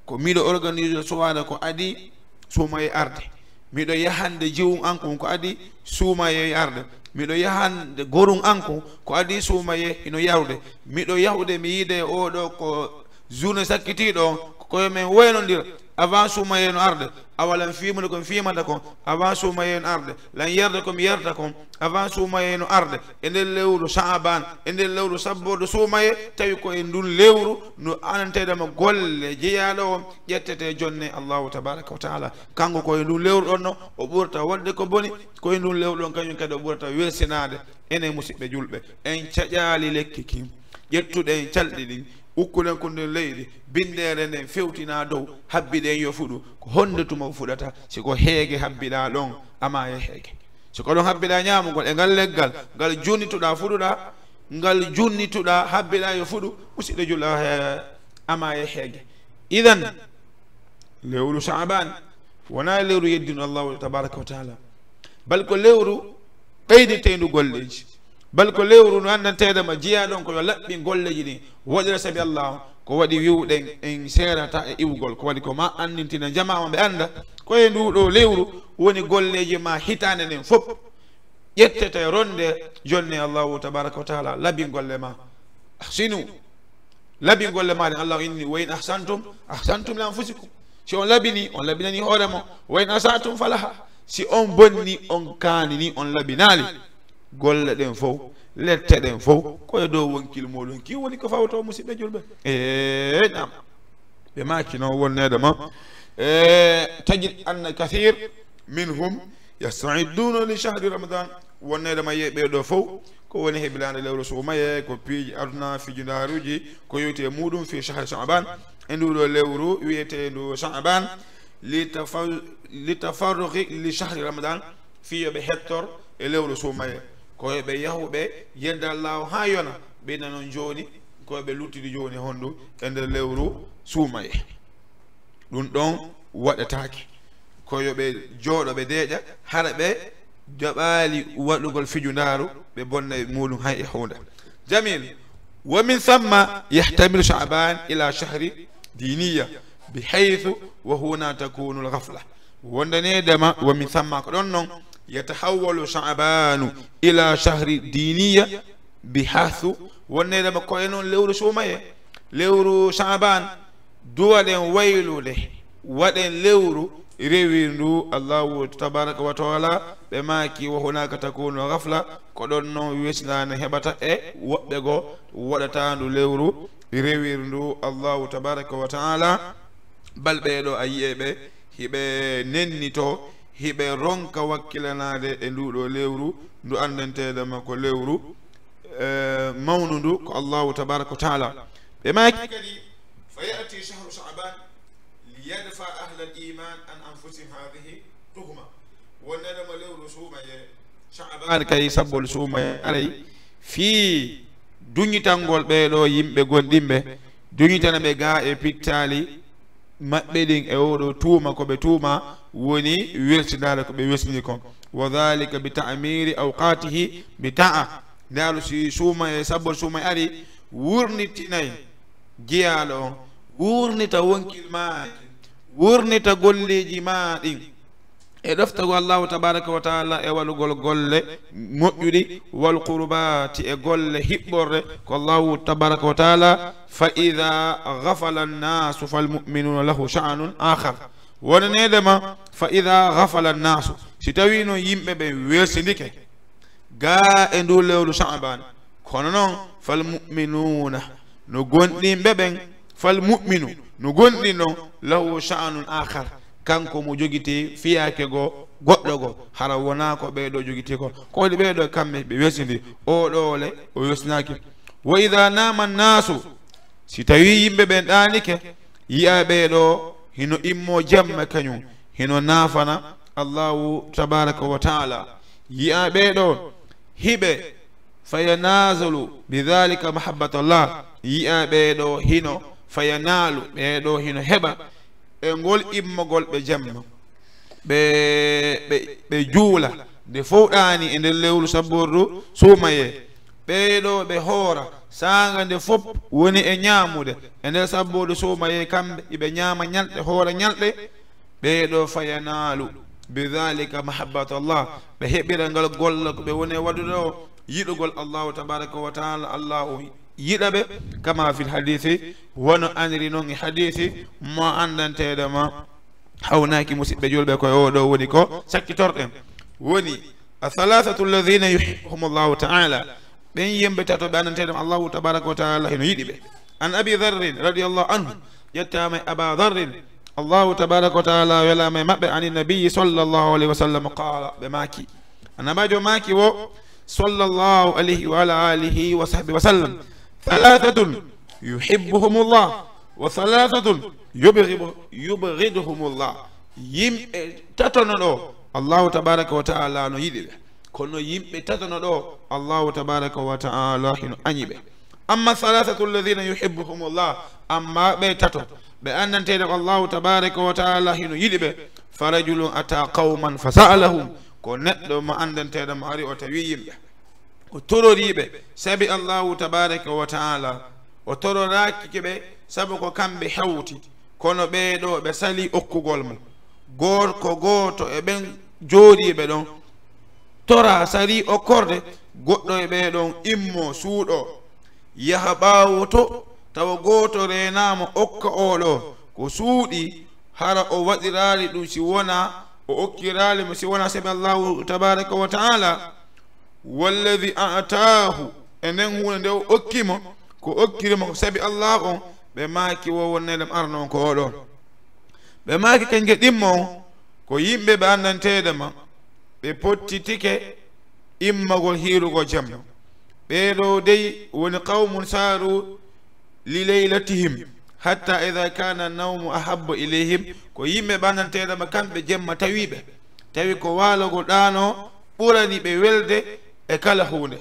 ko miɗo organiser soirée ko adii suumaye arde. Miɗo yahande jiwum an kon ko adii suumaye arde. Miɗo yahande gorum an kon ko adii suumaye hino yarude. Miɗo yahude mi yiide e oo ɗoo ko journée sakkitiiɗo on, ko koye men waynondira. Avant suumaye no arde, awa lan fiimude ko mi fiimata kon. Avant suumaye no arde, lan yarde ko mi yarta kon. Avant suumaye no arde, e nder lewru Sha'ban, e nder lewru sabbordu suumaye, tawi ko e ndun lewru no ananteɗama golle jeyaaɗo on ƴettete jonne Allahu tabaraka wa taala. Kanko ko e ndun lewru ɗon no o ɓurata waɗde ko boni, ko e ndun lewru ɗon kañum kadi o ɓurata welsinaade. Enen musiɓɓe julɓe, en caƴaali lekki kin, ƴettuɗen calɗi ɗin, ukkuɗen ko nder leydi, binndere nden fewtina dow, habbiɗen yo fuɗu. Ko honde tuma o fuɗata? Si ko heege habbiɗaa ɗon, a maaya heege. Si ko ɗon habbiɗaa ñaamugol e ngal leggal, ngal junnituɗaa fuɗuɗaa, ngal junnituɗaa habbiɗaa yo fuɗu, musiɗɗo julɗo, he, a maaya heege. Idan, lewru Sha'ban wonaa lewru yeddindu Allahu tabaraka wa taala, bal ko lewru ɓeyditeendu golleeji, bal ko lewru no anndanteeɗo ma jeyaa ɗon ko yo laɓɓin golleeji ɗin, waɗira sabi Allah, ko waɗi wiwɗen en seerata e iwgol, ko waɗi ko ma anndintina jamaa on ɓe annda ko e ndu ɗo lewru woni golleeji ma hitaande nden fof. Ƴettete ronde jonne Allahu tabaraka wa taala, labin golle ma. Ahsinu, labin golle ma ɗen. Allahu inni, "Wa in ahsantum, ahsantum li anfusikum." Si on labini, on labinani hoore mon. "Wa in asatum falaha." Si on bonni, on kaanini, on labinaali. Golle ɗen fof, lette ɗen fof, ko e dow wonkil muɗum ki woni ko fawto, musiɓɓe julɓe. Ee, naam. Ɓe maaki noon wonneede ma. Ee, tajid anna kathir minhum yasta'idduna li shahri Ramadan. Wonneede ma yee ɓee ɗoo fof, ko woni hebilaande lewru suumaye, ko piiji aduna, fijundaaruuji, ko yowti e muɗum fi shahri Sha'ban, e ndu ɗo lewru wiyeteendu Sha'ban, li tafa-, li tafarruqi li shahri Ramadan, fii yo ɓe hettor e lewru suumaye. Ko yo ɓe yahu ɓe yedda Allahu haa yona, ɓe nana noon jooni, ko yo ɓe luttidi jooni honndu e nder lewru suumaye. Ɗum ɗon waɗetaake. Ko yo ɓe jooɗo ɓe deeƴa, hara ɓe jaɓaali waɗugol fijundaaru, ɓe bonna e muɗum hay e huunde. Jamil, wa min thamma yahtamilu Sha'ban ila shahri diniya, bi haythu wa huna takunu al-ghafla. Wondaneedema, wa min thamma, ko ɗon non, yatahawwalu Sha'banu ila shahri diniya, bi haythu, wonneedema ko e non lewru suumaye, lewru Sha'ban, duwaɗen waylude, waɗen lewru rewirndu Allahu tabaraka wa taala. Ɓe maaki, "Wa hunaka takunu ghafla," ko ɗon non wersinaane heɓata e woɓɓe goo waɗata ndu lewru rewirndu Allahu tabaraka wa taala. Bal ɓee ɗoo a yi'ay ɓe hiɓe nennito, hiɓe ronka wakkilanaade e nduu ɗoo lewru, ndu anndanteeɗo ma ko lewru, eh, mawnundu, ko Allahu tabaraka wa taala. Ɓe maaki kadi, "Fa ya'ti shahru Sha'ban liyadfa ahla al-iman an anfusihim hadhihi tuhma." Wonneede mo lewru suumayee, Sha'ban kay sabbol suumayee aray fii duñitangol ɓee ɗoo yimɓe gonɗinɓe, duñitana ɓe gaa e pittaali maɓɓe ɗin e oo ɗoo tuuma ko ɓe tuuma woni welsindaade ko ɓe welsini kon. Wa dhalika bi ta'miri awqatihi bi ta'a. Ndaalu si suumayee, sabbol suumayee ari, wurnitinay jiyaaɗo on, wurnita wonkil maa, wurnita golleeji maa ɗin e ɗoftagol Allahu tabaraka wa taala e waɗugol golle moƴƴuɗi, wal qurbaati, e golle hiɓɓorde ko Allahu tabaraka wa taala. Fa idha ghafala annaasu fal mu'minuna lahu sha'nun akhar. Wonaneede ma, fa idha ghafala annaasu, si tawii non yimɓe ɓen welsindike gaa e nduu lewru Sha'ban, kono non, fal mu'minuna, no gonɗinɓe ɓen, fal mu'minu, no gonɗinɗo, lahu sha'nun akhar, kanko mo jogiti fiyaake goo, goɗɗo goo, hara wonaa ko ɓee ɗoo jogiti ko. Ko waɗi ɓee ɗoo kamɓe ɓe welsindi, oo ɗoo le o welsinaaki. Wa idha nama annaasu, si tawii yimɓe ɓen ɗaanike, yi'aa ɓee ɗoo hino immoo jemma kañun, hino naafana Allahu tabaraka wa taala. Yi'aa ɓee ɗoo hiɓe, fa yanazalu bi dhalika mahabbatallah. Yi'aa ɓee ɗoo hino, fa yanalu, ɓee ɗoo hino heɓa e ngol immogol ɓe jemma. Ɓe, ɓe, ɓe juula nde fow ɗaani e nder lewru sabbordu suumayee. Ɓee ɗoo ɓe hoora saanga nde fow woni e ñaamude e nder sabbordu suumayee, kamɓe iɓe ñaama ñalɗe, hoora ñalɗe. Ɓee ɗoo fa yanalu bi dhalika mahabbatallah, ɓe heɓira ngal golla ko ɓe woni e waɗude o, yiɗugol Allahu tabaraka wa taala, Allahu yiɗa ɓe, kama fil hadithi, wano aniri non e hadithi mo anndanteeɗo ma, hawnaaki musidɓe julɓe, ko oo ɗoo woni ko sakkitorɗen. Woni, athalathatu alladhina yuhibbuhumullahu ta'ala, ɓen yimɓe tato ɓe anndanteeɗo ma Allahu tabaraka wa taala hino yiɗi ɓe. An Abi Dharrin radiyallahu anhu, ƴettaama e Aba Dharrin, Allahu tabaraka wa taala welaama e maɓɓe, ani nabiyyi sallallahu alayhi wa sallam qala, ɓe maaki, Annabaajo maaki wo, sallallahu alayhi wa ala alihi wa sahbihi wa sallam, thalathatun yuhibbuhumullah wa thalathatun yubghidu-, yubghiduhumullah. Yimɓe tatono ɗoo, Allahu tabaraka wa taala no yiɗi ɓe. Kono yimɓe tatono ɗoo, Allahu tabaraka wa taala hino añi ɓe. Amma thalathatu alladhina yuhibbuhumullah, amma ɓe tato, ɓe anndanteeɗo ko Allahu tabaraka wa taala hino yiɗi ɓe, fa rajulun ata qawman fa sa'alahum, ko neɗɗo mo anndanteeɗo mo ari o tawi yimɓe, o torori ɓe sabi Allahu tabaraka wa taala, o tororaaki ɓe sabu ko kamɓe hewti, kono ɓee ɗoo ɓe salii okkugol mo. Gorko gooto e ɓen jooɗiiɓe ɗon tora, salii okkorde, goɗɗo e ɓee ɗon immoo, suuɗoo, yaha ɓaawo to, tawa gooto reenaa mo okka oo ɗoo ko suuɗii, hara o waɗiraali ɗum si wonaa, o okkiraali mo si wonaa sabi Allahu tabaraka wa taala. Walladhi a'taahu, e nden huunde nde o okki mo, ko okkiri mo ko sabi Allah on, ɓe maaki wo wonnede mo arno on ko oo ɗoo. Ɓe maaki kañje ɗimmo on, ko yimɓe ɓe anndanteeɗo ma, ɓe pottitike immagol hiirugol jamma. Ɓee ɗoo dey woni qawmun saaru li laylatihim, hatta idha kana nawmu ahabba ilayhim, ko yimɓe ɓe anndanteeɗo ma kamɓe jemma tawi ɓe, tawi ko waalagol ɗaanoo ɓurani ɓe welde e kala huunde.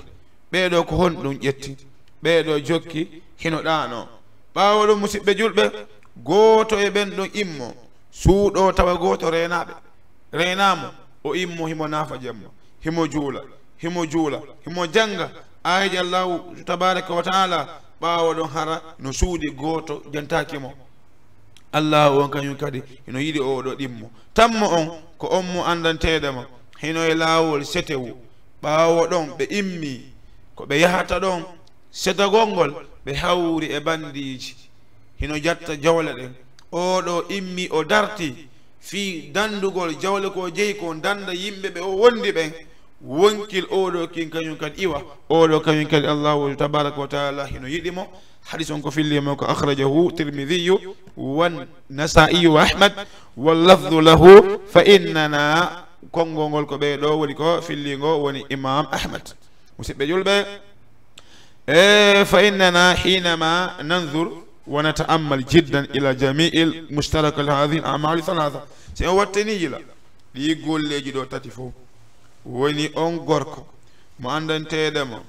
Ɓee ɗoo ko honɗum ƴetti? Ɓee ɗoo jokki hino ɗaanoo. Ɓaawo ɗum, musidɓe julɓe, gooto e ɓen ɗon immo, suuɗoo tawa gooto reenaa ɓe, reenaa mo, o immo himo naafa jamma, himo juula, himo juula, himo jannga aayeeje Allahu tabaraka wa taala. Ɓaawo ɗon hara no suuɗi gooto jantaaki mo. Allahu on kañum kadi hino yiɗi oo ɗoo ɗimmo. Tammo on ko on mo anndanteeɗo ma, hino e laawol setewu. Ɓaawo ɗon ɓe immii, ko ɓe yahata ɗon, setagol ngol, ɓe hawri e banndiiji, hino jatta jawle ɗen. Oo ɗoo immii, o dartii, fii dandugol jawle ko jeyi ko danda yimɓe ɓe o wondi ɓen, wonkil oɗo kin kañum kadi iwa, oɗo kañum kadi Allahu tabaraka wa taala hino yiɗi mo. Hadis on ko filli mo ko akhrajahu Tirmidhiyu wa Nasa'iyu wa Ahmad, wa lafdu lahu, fa innana, konngol ngol ko ɓee ɗo woni ko filli ngo woni Imam Ahmad. Musidɓe julɓe, e fa innana hinama nanzur wa nata'ammal jiddan ila jami'il mushtarakat hadhihi al a'mal thalatha. Si on wattani yila ɗi golleeji ɗo tati fof, woni on gorko mo anndanteeɗo mo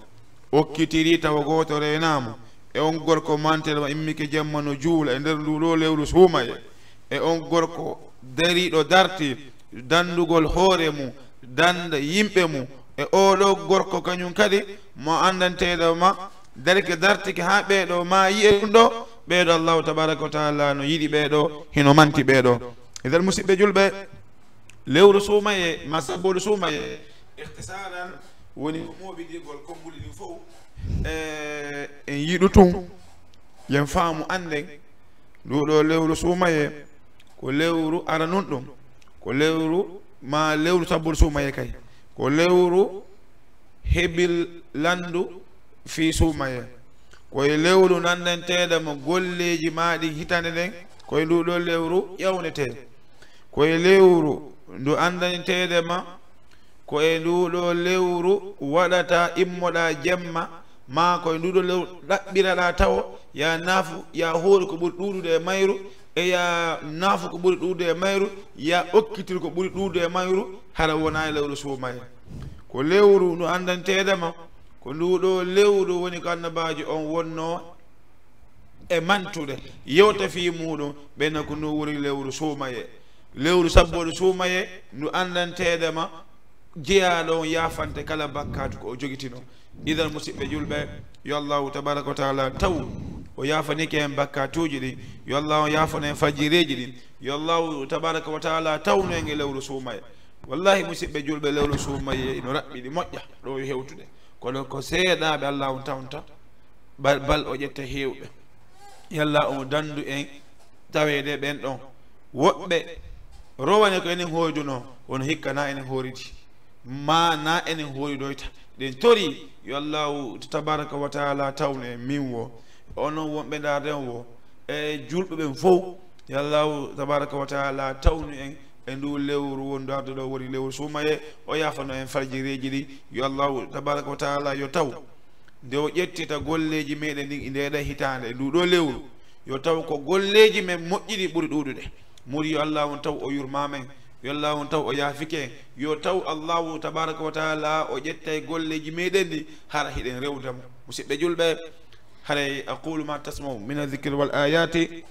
okkitiri tawa gooto reenaamo, e on gorko manteeɗo mo immike jemma no juula e nder ndu ɗo lewru suumaye, e on gorko dariiɗo darti dandugol hoore mum, danda yimɓe mum, e oɗo gorko kañum kadi mo anndanteeɗo ma darike dartike haa ɓee ɗo ma yi'e ɗum ɗo, ɓee ɗo Allahu tabaraka wa taala no yiɗi ɓee ɗo, hino manti ɓee ɗo. Idan musidɓe julɓe, lewru suumaye ma sabbolu suumaye, ikhtisaran, woni ko mooɓindirgol konnguli ɗin fof. E en yiɗu tun yen faamu annden ndu ɗo lewru suumaye ko lewru aranun ɗum, ko lewru ma lewru sabbol suumaye kay, ko lewru hebil landu fii suumaye, ko e lewru nanndanteeɗo mo golleeji ma ɗin hitande nden, ko e ndu ɗo lewru ƴawnetee, ko e lewru ndu anndanteeɗo ma ko e ndu ɗo lewru waɗata immoɗa jemma, maa ko e ndu ɗo lewru ɗaɓɓiraɗa tawo, ya naafu, ya hoori ko ɓuri ɗuuɗude e mayru, e ya naafu ko ɓuri ɗuuɗude e mayru, ya okkitir ko ɓuri ɗuuɗude e mayru, hara wona e lewru suumaye. Ko lewru ndu anndanteeɗo ma, ko ndu ɗo lewru woni ko annabaajo on wonno e mantude yewta fii muɗum, ɓenna ko ndu woni lewru suumaye. Lewru sabbooɗo suumaye, ndu anndanteeɗo ma, jeyaaɗo on yaafante kala bakkaatu ko o jogitino. Idan, musidɓe julɓe, yo Allahu tabaraka wa taala taw o yaafanike en bakkaatuuji ɗin, yo Allahu yaafano en fajjireeji ɗin, yo Allahu tabaraka wa taala tawnu en e lewru suumaye. Wallahi, musidɓe julɓe, lewru suumaye ino raɓɓiɗi moƴƴa ɗo yo hewtude, kono ko seeɗaaɓe Allahu tawnta. Bal, bal o ƴetta heewɓe. Yalla omo dandu en taweede ɓen ɗon. Woɓɓe rowane ko enen hoydunoo, kono hikka na enen hooridi. Ma na enen hooridoyta. Ɗen tori yo Allahu tabaraka wa taala tawnu en min wo. Onon wonɓe ndaarde on wo. E julɓe ɓen fow, yo Allahu tabaraka wa taala tawnu en e ndu lewru wondu arde ɗo woni lewru suumaye. O yaafano en farjireeji ɗi. Yo Allahu tabaraka wa taala yo taw nde o ƴettita golleeji meɗen ɗin e nde ɗa hitaande, e ndu ɗo lewru, yo taw ko golleeji men moƴƴi ɗi ɓuri ɗuuɗude. Muri yo Allah on taw o yurmaa men, yo Allah on taw o yaafike en, yo taw Allahu tabaraka wa taala o ƴettay golleeji meɗen ɗi, hara hiɗen rewda mo. Musidɓe julɓe, haray aqulu ma tasma'u min adh-dhikri wal ayati.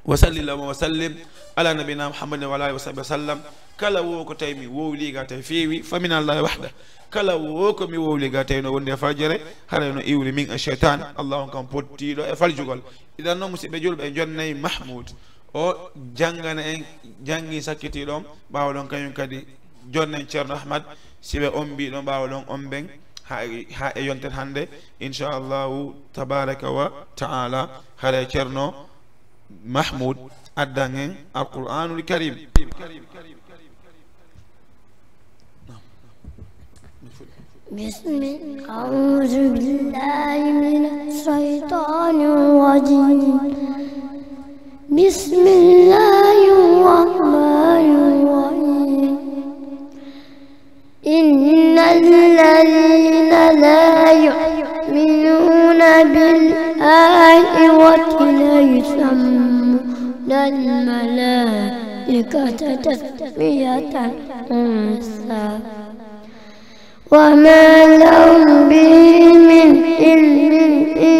Wa salli Allahumma wa sallim ala nabina Muhammadin wa ala alihi wa sahbihi wa sallam. Kala wo ko tawi mi wowli ga tawi feewi, fa min Allahi wahda. Kala wo ko mi wowli ga tawi no wondi e fajere, haray no iwri min e shaytan. Allah on kam pottiɗo e faljugol. Idan noon, musidɓe julɓe, en jonnay Mahmoud. O janngana en, janngi sakkitiiɗo on, ɓaawo ɗon kañum kadi jonnen Ceerno Ahmad, si ɓe ombii ɗon, ɓaawo ɗon omben, haa e, haa e yonten hannde, inchallahu tabaraka wa taala, hare Ceerno Mahmoud addan en Alqur'anul Karim. بسم، أعوذ بالله من الشيطان الرجيم. بسم الله الرحمن الرحيم. إن الذين لا يؤمنون بالآخرة لا يسمون الملائكة تسمية الأنثى وما لهم به من علم إن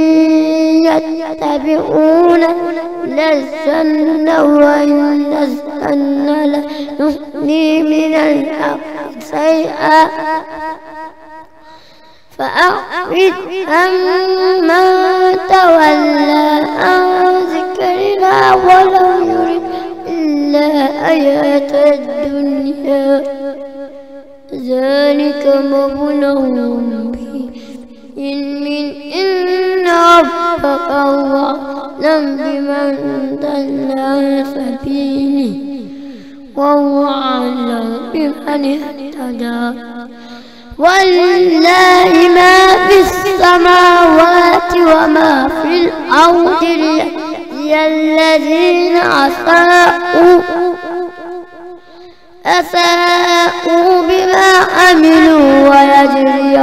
يتبعون إلا الظن وإن الظن لا يغني من الحق شيئا فأعرض عمن تولى عن ذكرنا ولم يرد إلا الحياة الدنيا ذلك مبلغهم من العلم إن ربك هو أعلم بمن ضل عن سبيله وهو أعلم بمن اهتدى. ولله ما في السماوات وما في الأرض ليجزي الذين أساءوا، أساءوا بما عملوا ويجزي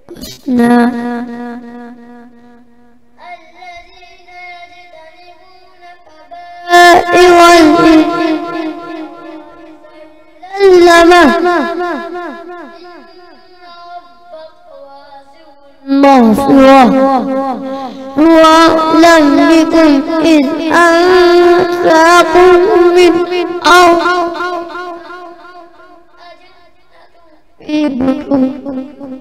الحسنى. الذين يجتنبون كبائر الإثم إلا اللمم. إن ربك واسع المغفرة. هو أعلم بكم إذ أنشأكم من أرض في بطون أمهاتكم.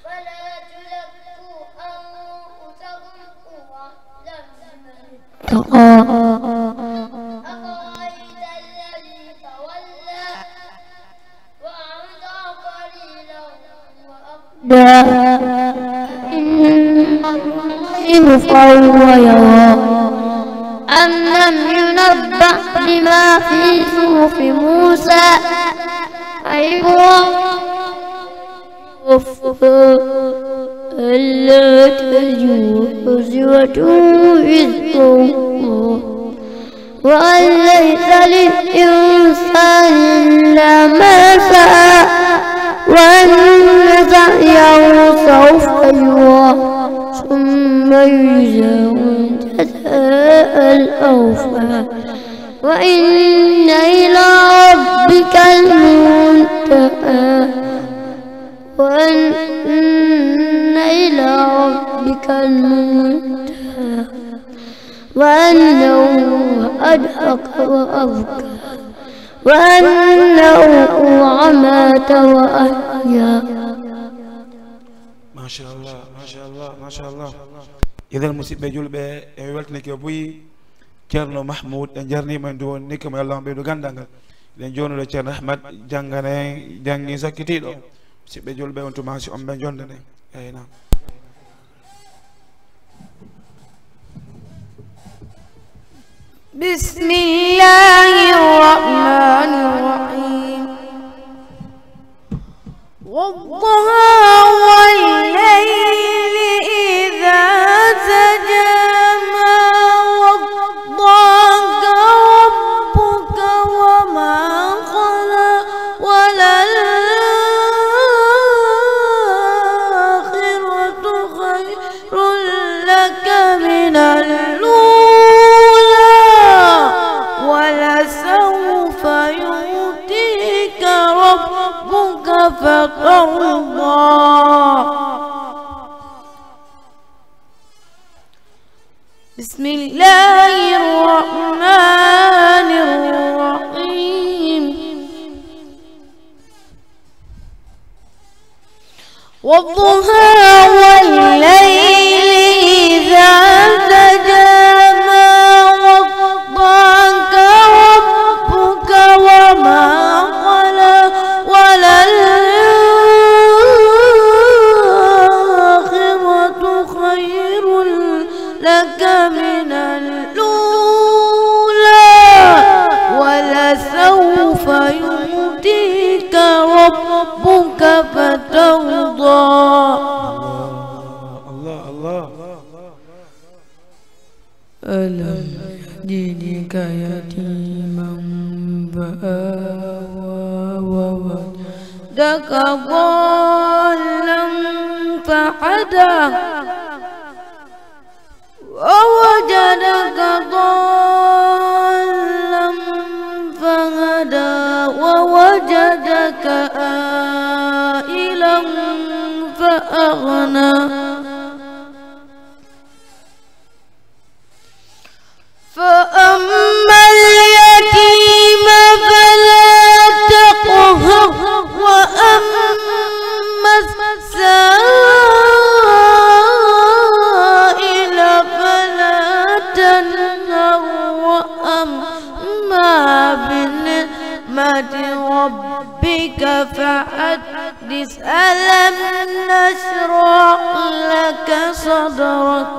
فلا تزكوا أنفسكم هو أعلم بمن اتقى. أفرأيت الذي تولى وأعطى قليلا وأكدى. إنه من الغيب فهو يرى. أمن ينبأ بما في صحف موسى وإبراهيم. ألا تزر وازرة وزر أخرى وأن ليس للإنسان إلا ما سعى وأن سعيه سوف يرى ثم يجزاه الجزاء الأوفى وإن إلى ربك المنتهى وأن إلى ربك المنتهى وأنه أضحك وأبكى وأنه أمات وأحيا. Machallah, machallah, machallah. Idan, musidɓe julɓe, en weltanike buy Ceerno Mahmoud, en jarnima en, duwonike mo, Yallah on ɓeydu gandal ngal. Eɗen jonude Ceerno Ahmad, janngana en janngi sakkitiiɗo. Musidɓe julɓe, on tuma si on ɓe jondane. Eyi, naam. بسم الله الرحمن الرحيم. والضحى والليل إذا سجى ما ودعك ربك وما قلى وللآخرة خير لك من الأولى ولسوف يعطيك ربك فترضى. بسم الله الرحمن الرحيم. والضحى والليل إذا سجى ما ودعك ربك وما قلى وللآخرة خير لك من الأولى ولسوف يعطيك ربك فترضى. الله، الله. ألم يجدك يتيما فآوى ووجدك ضالا فهدى ووجدك ضالا فهدى ووجدك عائلا فأغنى. فأما اليتيم فلا تقهر وأما السائل فلا تنهر وأما بنعمة ربك فحدث. ألم نشرح لك صدرك.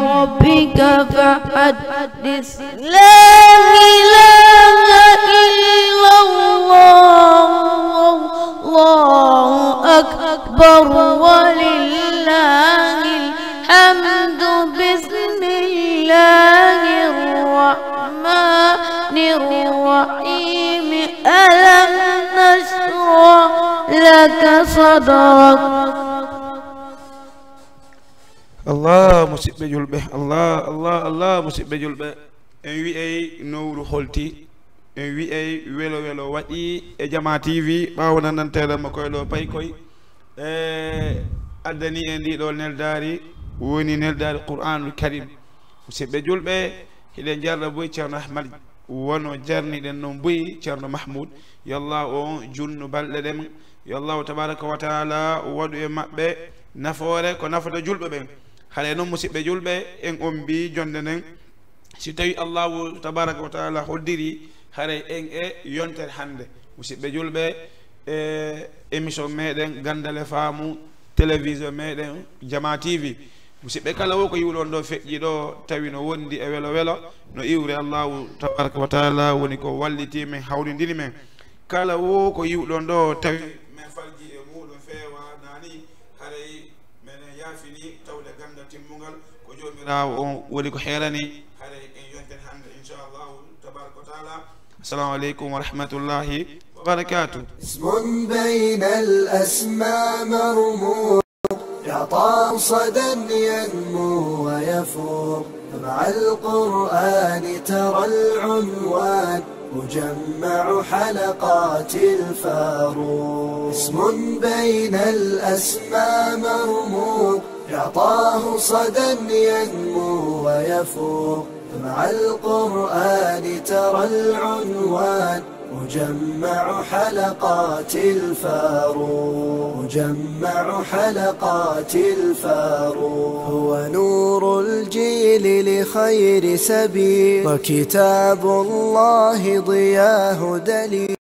ربك فحدث. لا إله إلا الله، الله أكبر، ولله الحمد. بسم الله الرحمن الرحيم. ألم نشرح لك صدرك. Allah, musidɓe julɓe, Allah, Allah, Allah, musidɓe julɓe. En wi'ay nowru holti, en wi'ay welo welo waɗi e Jama T V, ɓaawo nananteeɗen mo koy ɗo paykoy. E addani en ndi ɗo neldaari, woni neldaari Qur'anul Karim. Musidɓe julɓe, hiɗen jarɗa boy Ceerno Ahmad, wono jarniɗen noon boy Ceerno Mahmoud. Yo Allah on junnu balɗe ɗen. Yo Allahu tabaraka wa taala waɗu e maɓɓe nafoore ko nafata julɓe ɓen. Haray noon, musidɓe julɓe, en ombi jonde nden. Si tawi Allahu tabaraka wa taala hoddiri, haray en e yontere hannde. Musidɓe julɓe, e émission meɗen Ganndal e Faamu, télévision meɗen Jama T V. Musidɓe, kala wo ko yiwɗon ɗo feƴƴi ɗo, tawi no wondi e welo welo, no iwre Allahu tabaraka wa taala, woni ko walliti men, hawrindini men. Kala wo ko yiwɗon ɗo, tawi men falji e muɗum feewa nani, haray men yaafini tawde ganndal timmungal, ko Joomiraawo on woni ko heerani. Haray en yonten hannde, inchallahu tabaraka wa taala. Assalamu aleykum wa rahmatullahi wa barakatuh. اسم بين الأسماء مرموق، يعطاه صدى ينمو ويفوق، مع القرآن ترى العنوان مجمع حلقات الفاروق. اسم بين الأسماء مرموق، يعطاه صدى ينمو ويفوق، مع القرآن ترى العنوان مجمع حلقات الفاروق، مجمع حلقات الفاروق. هو نور الجيل لخير سبيل، وكتاب الله ضياه دليل.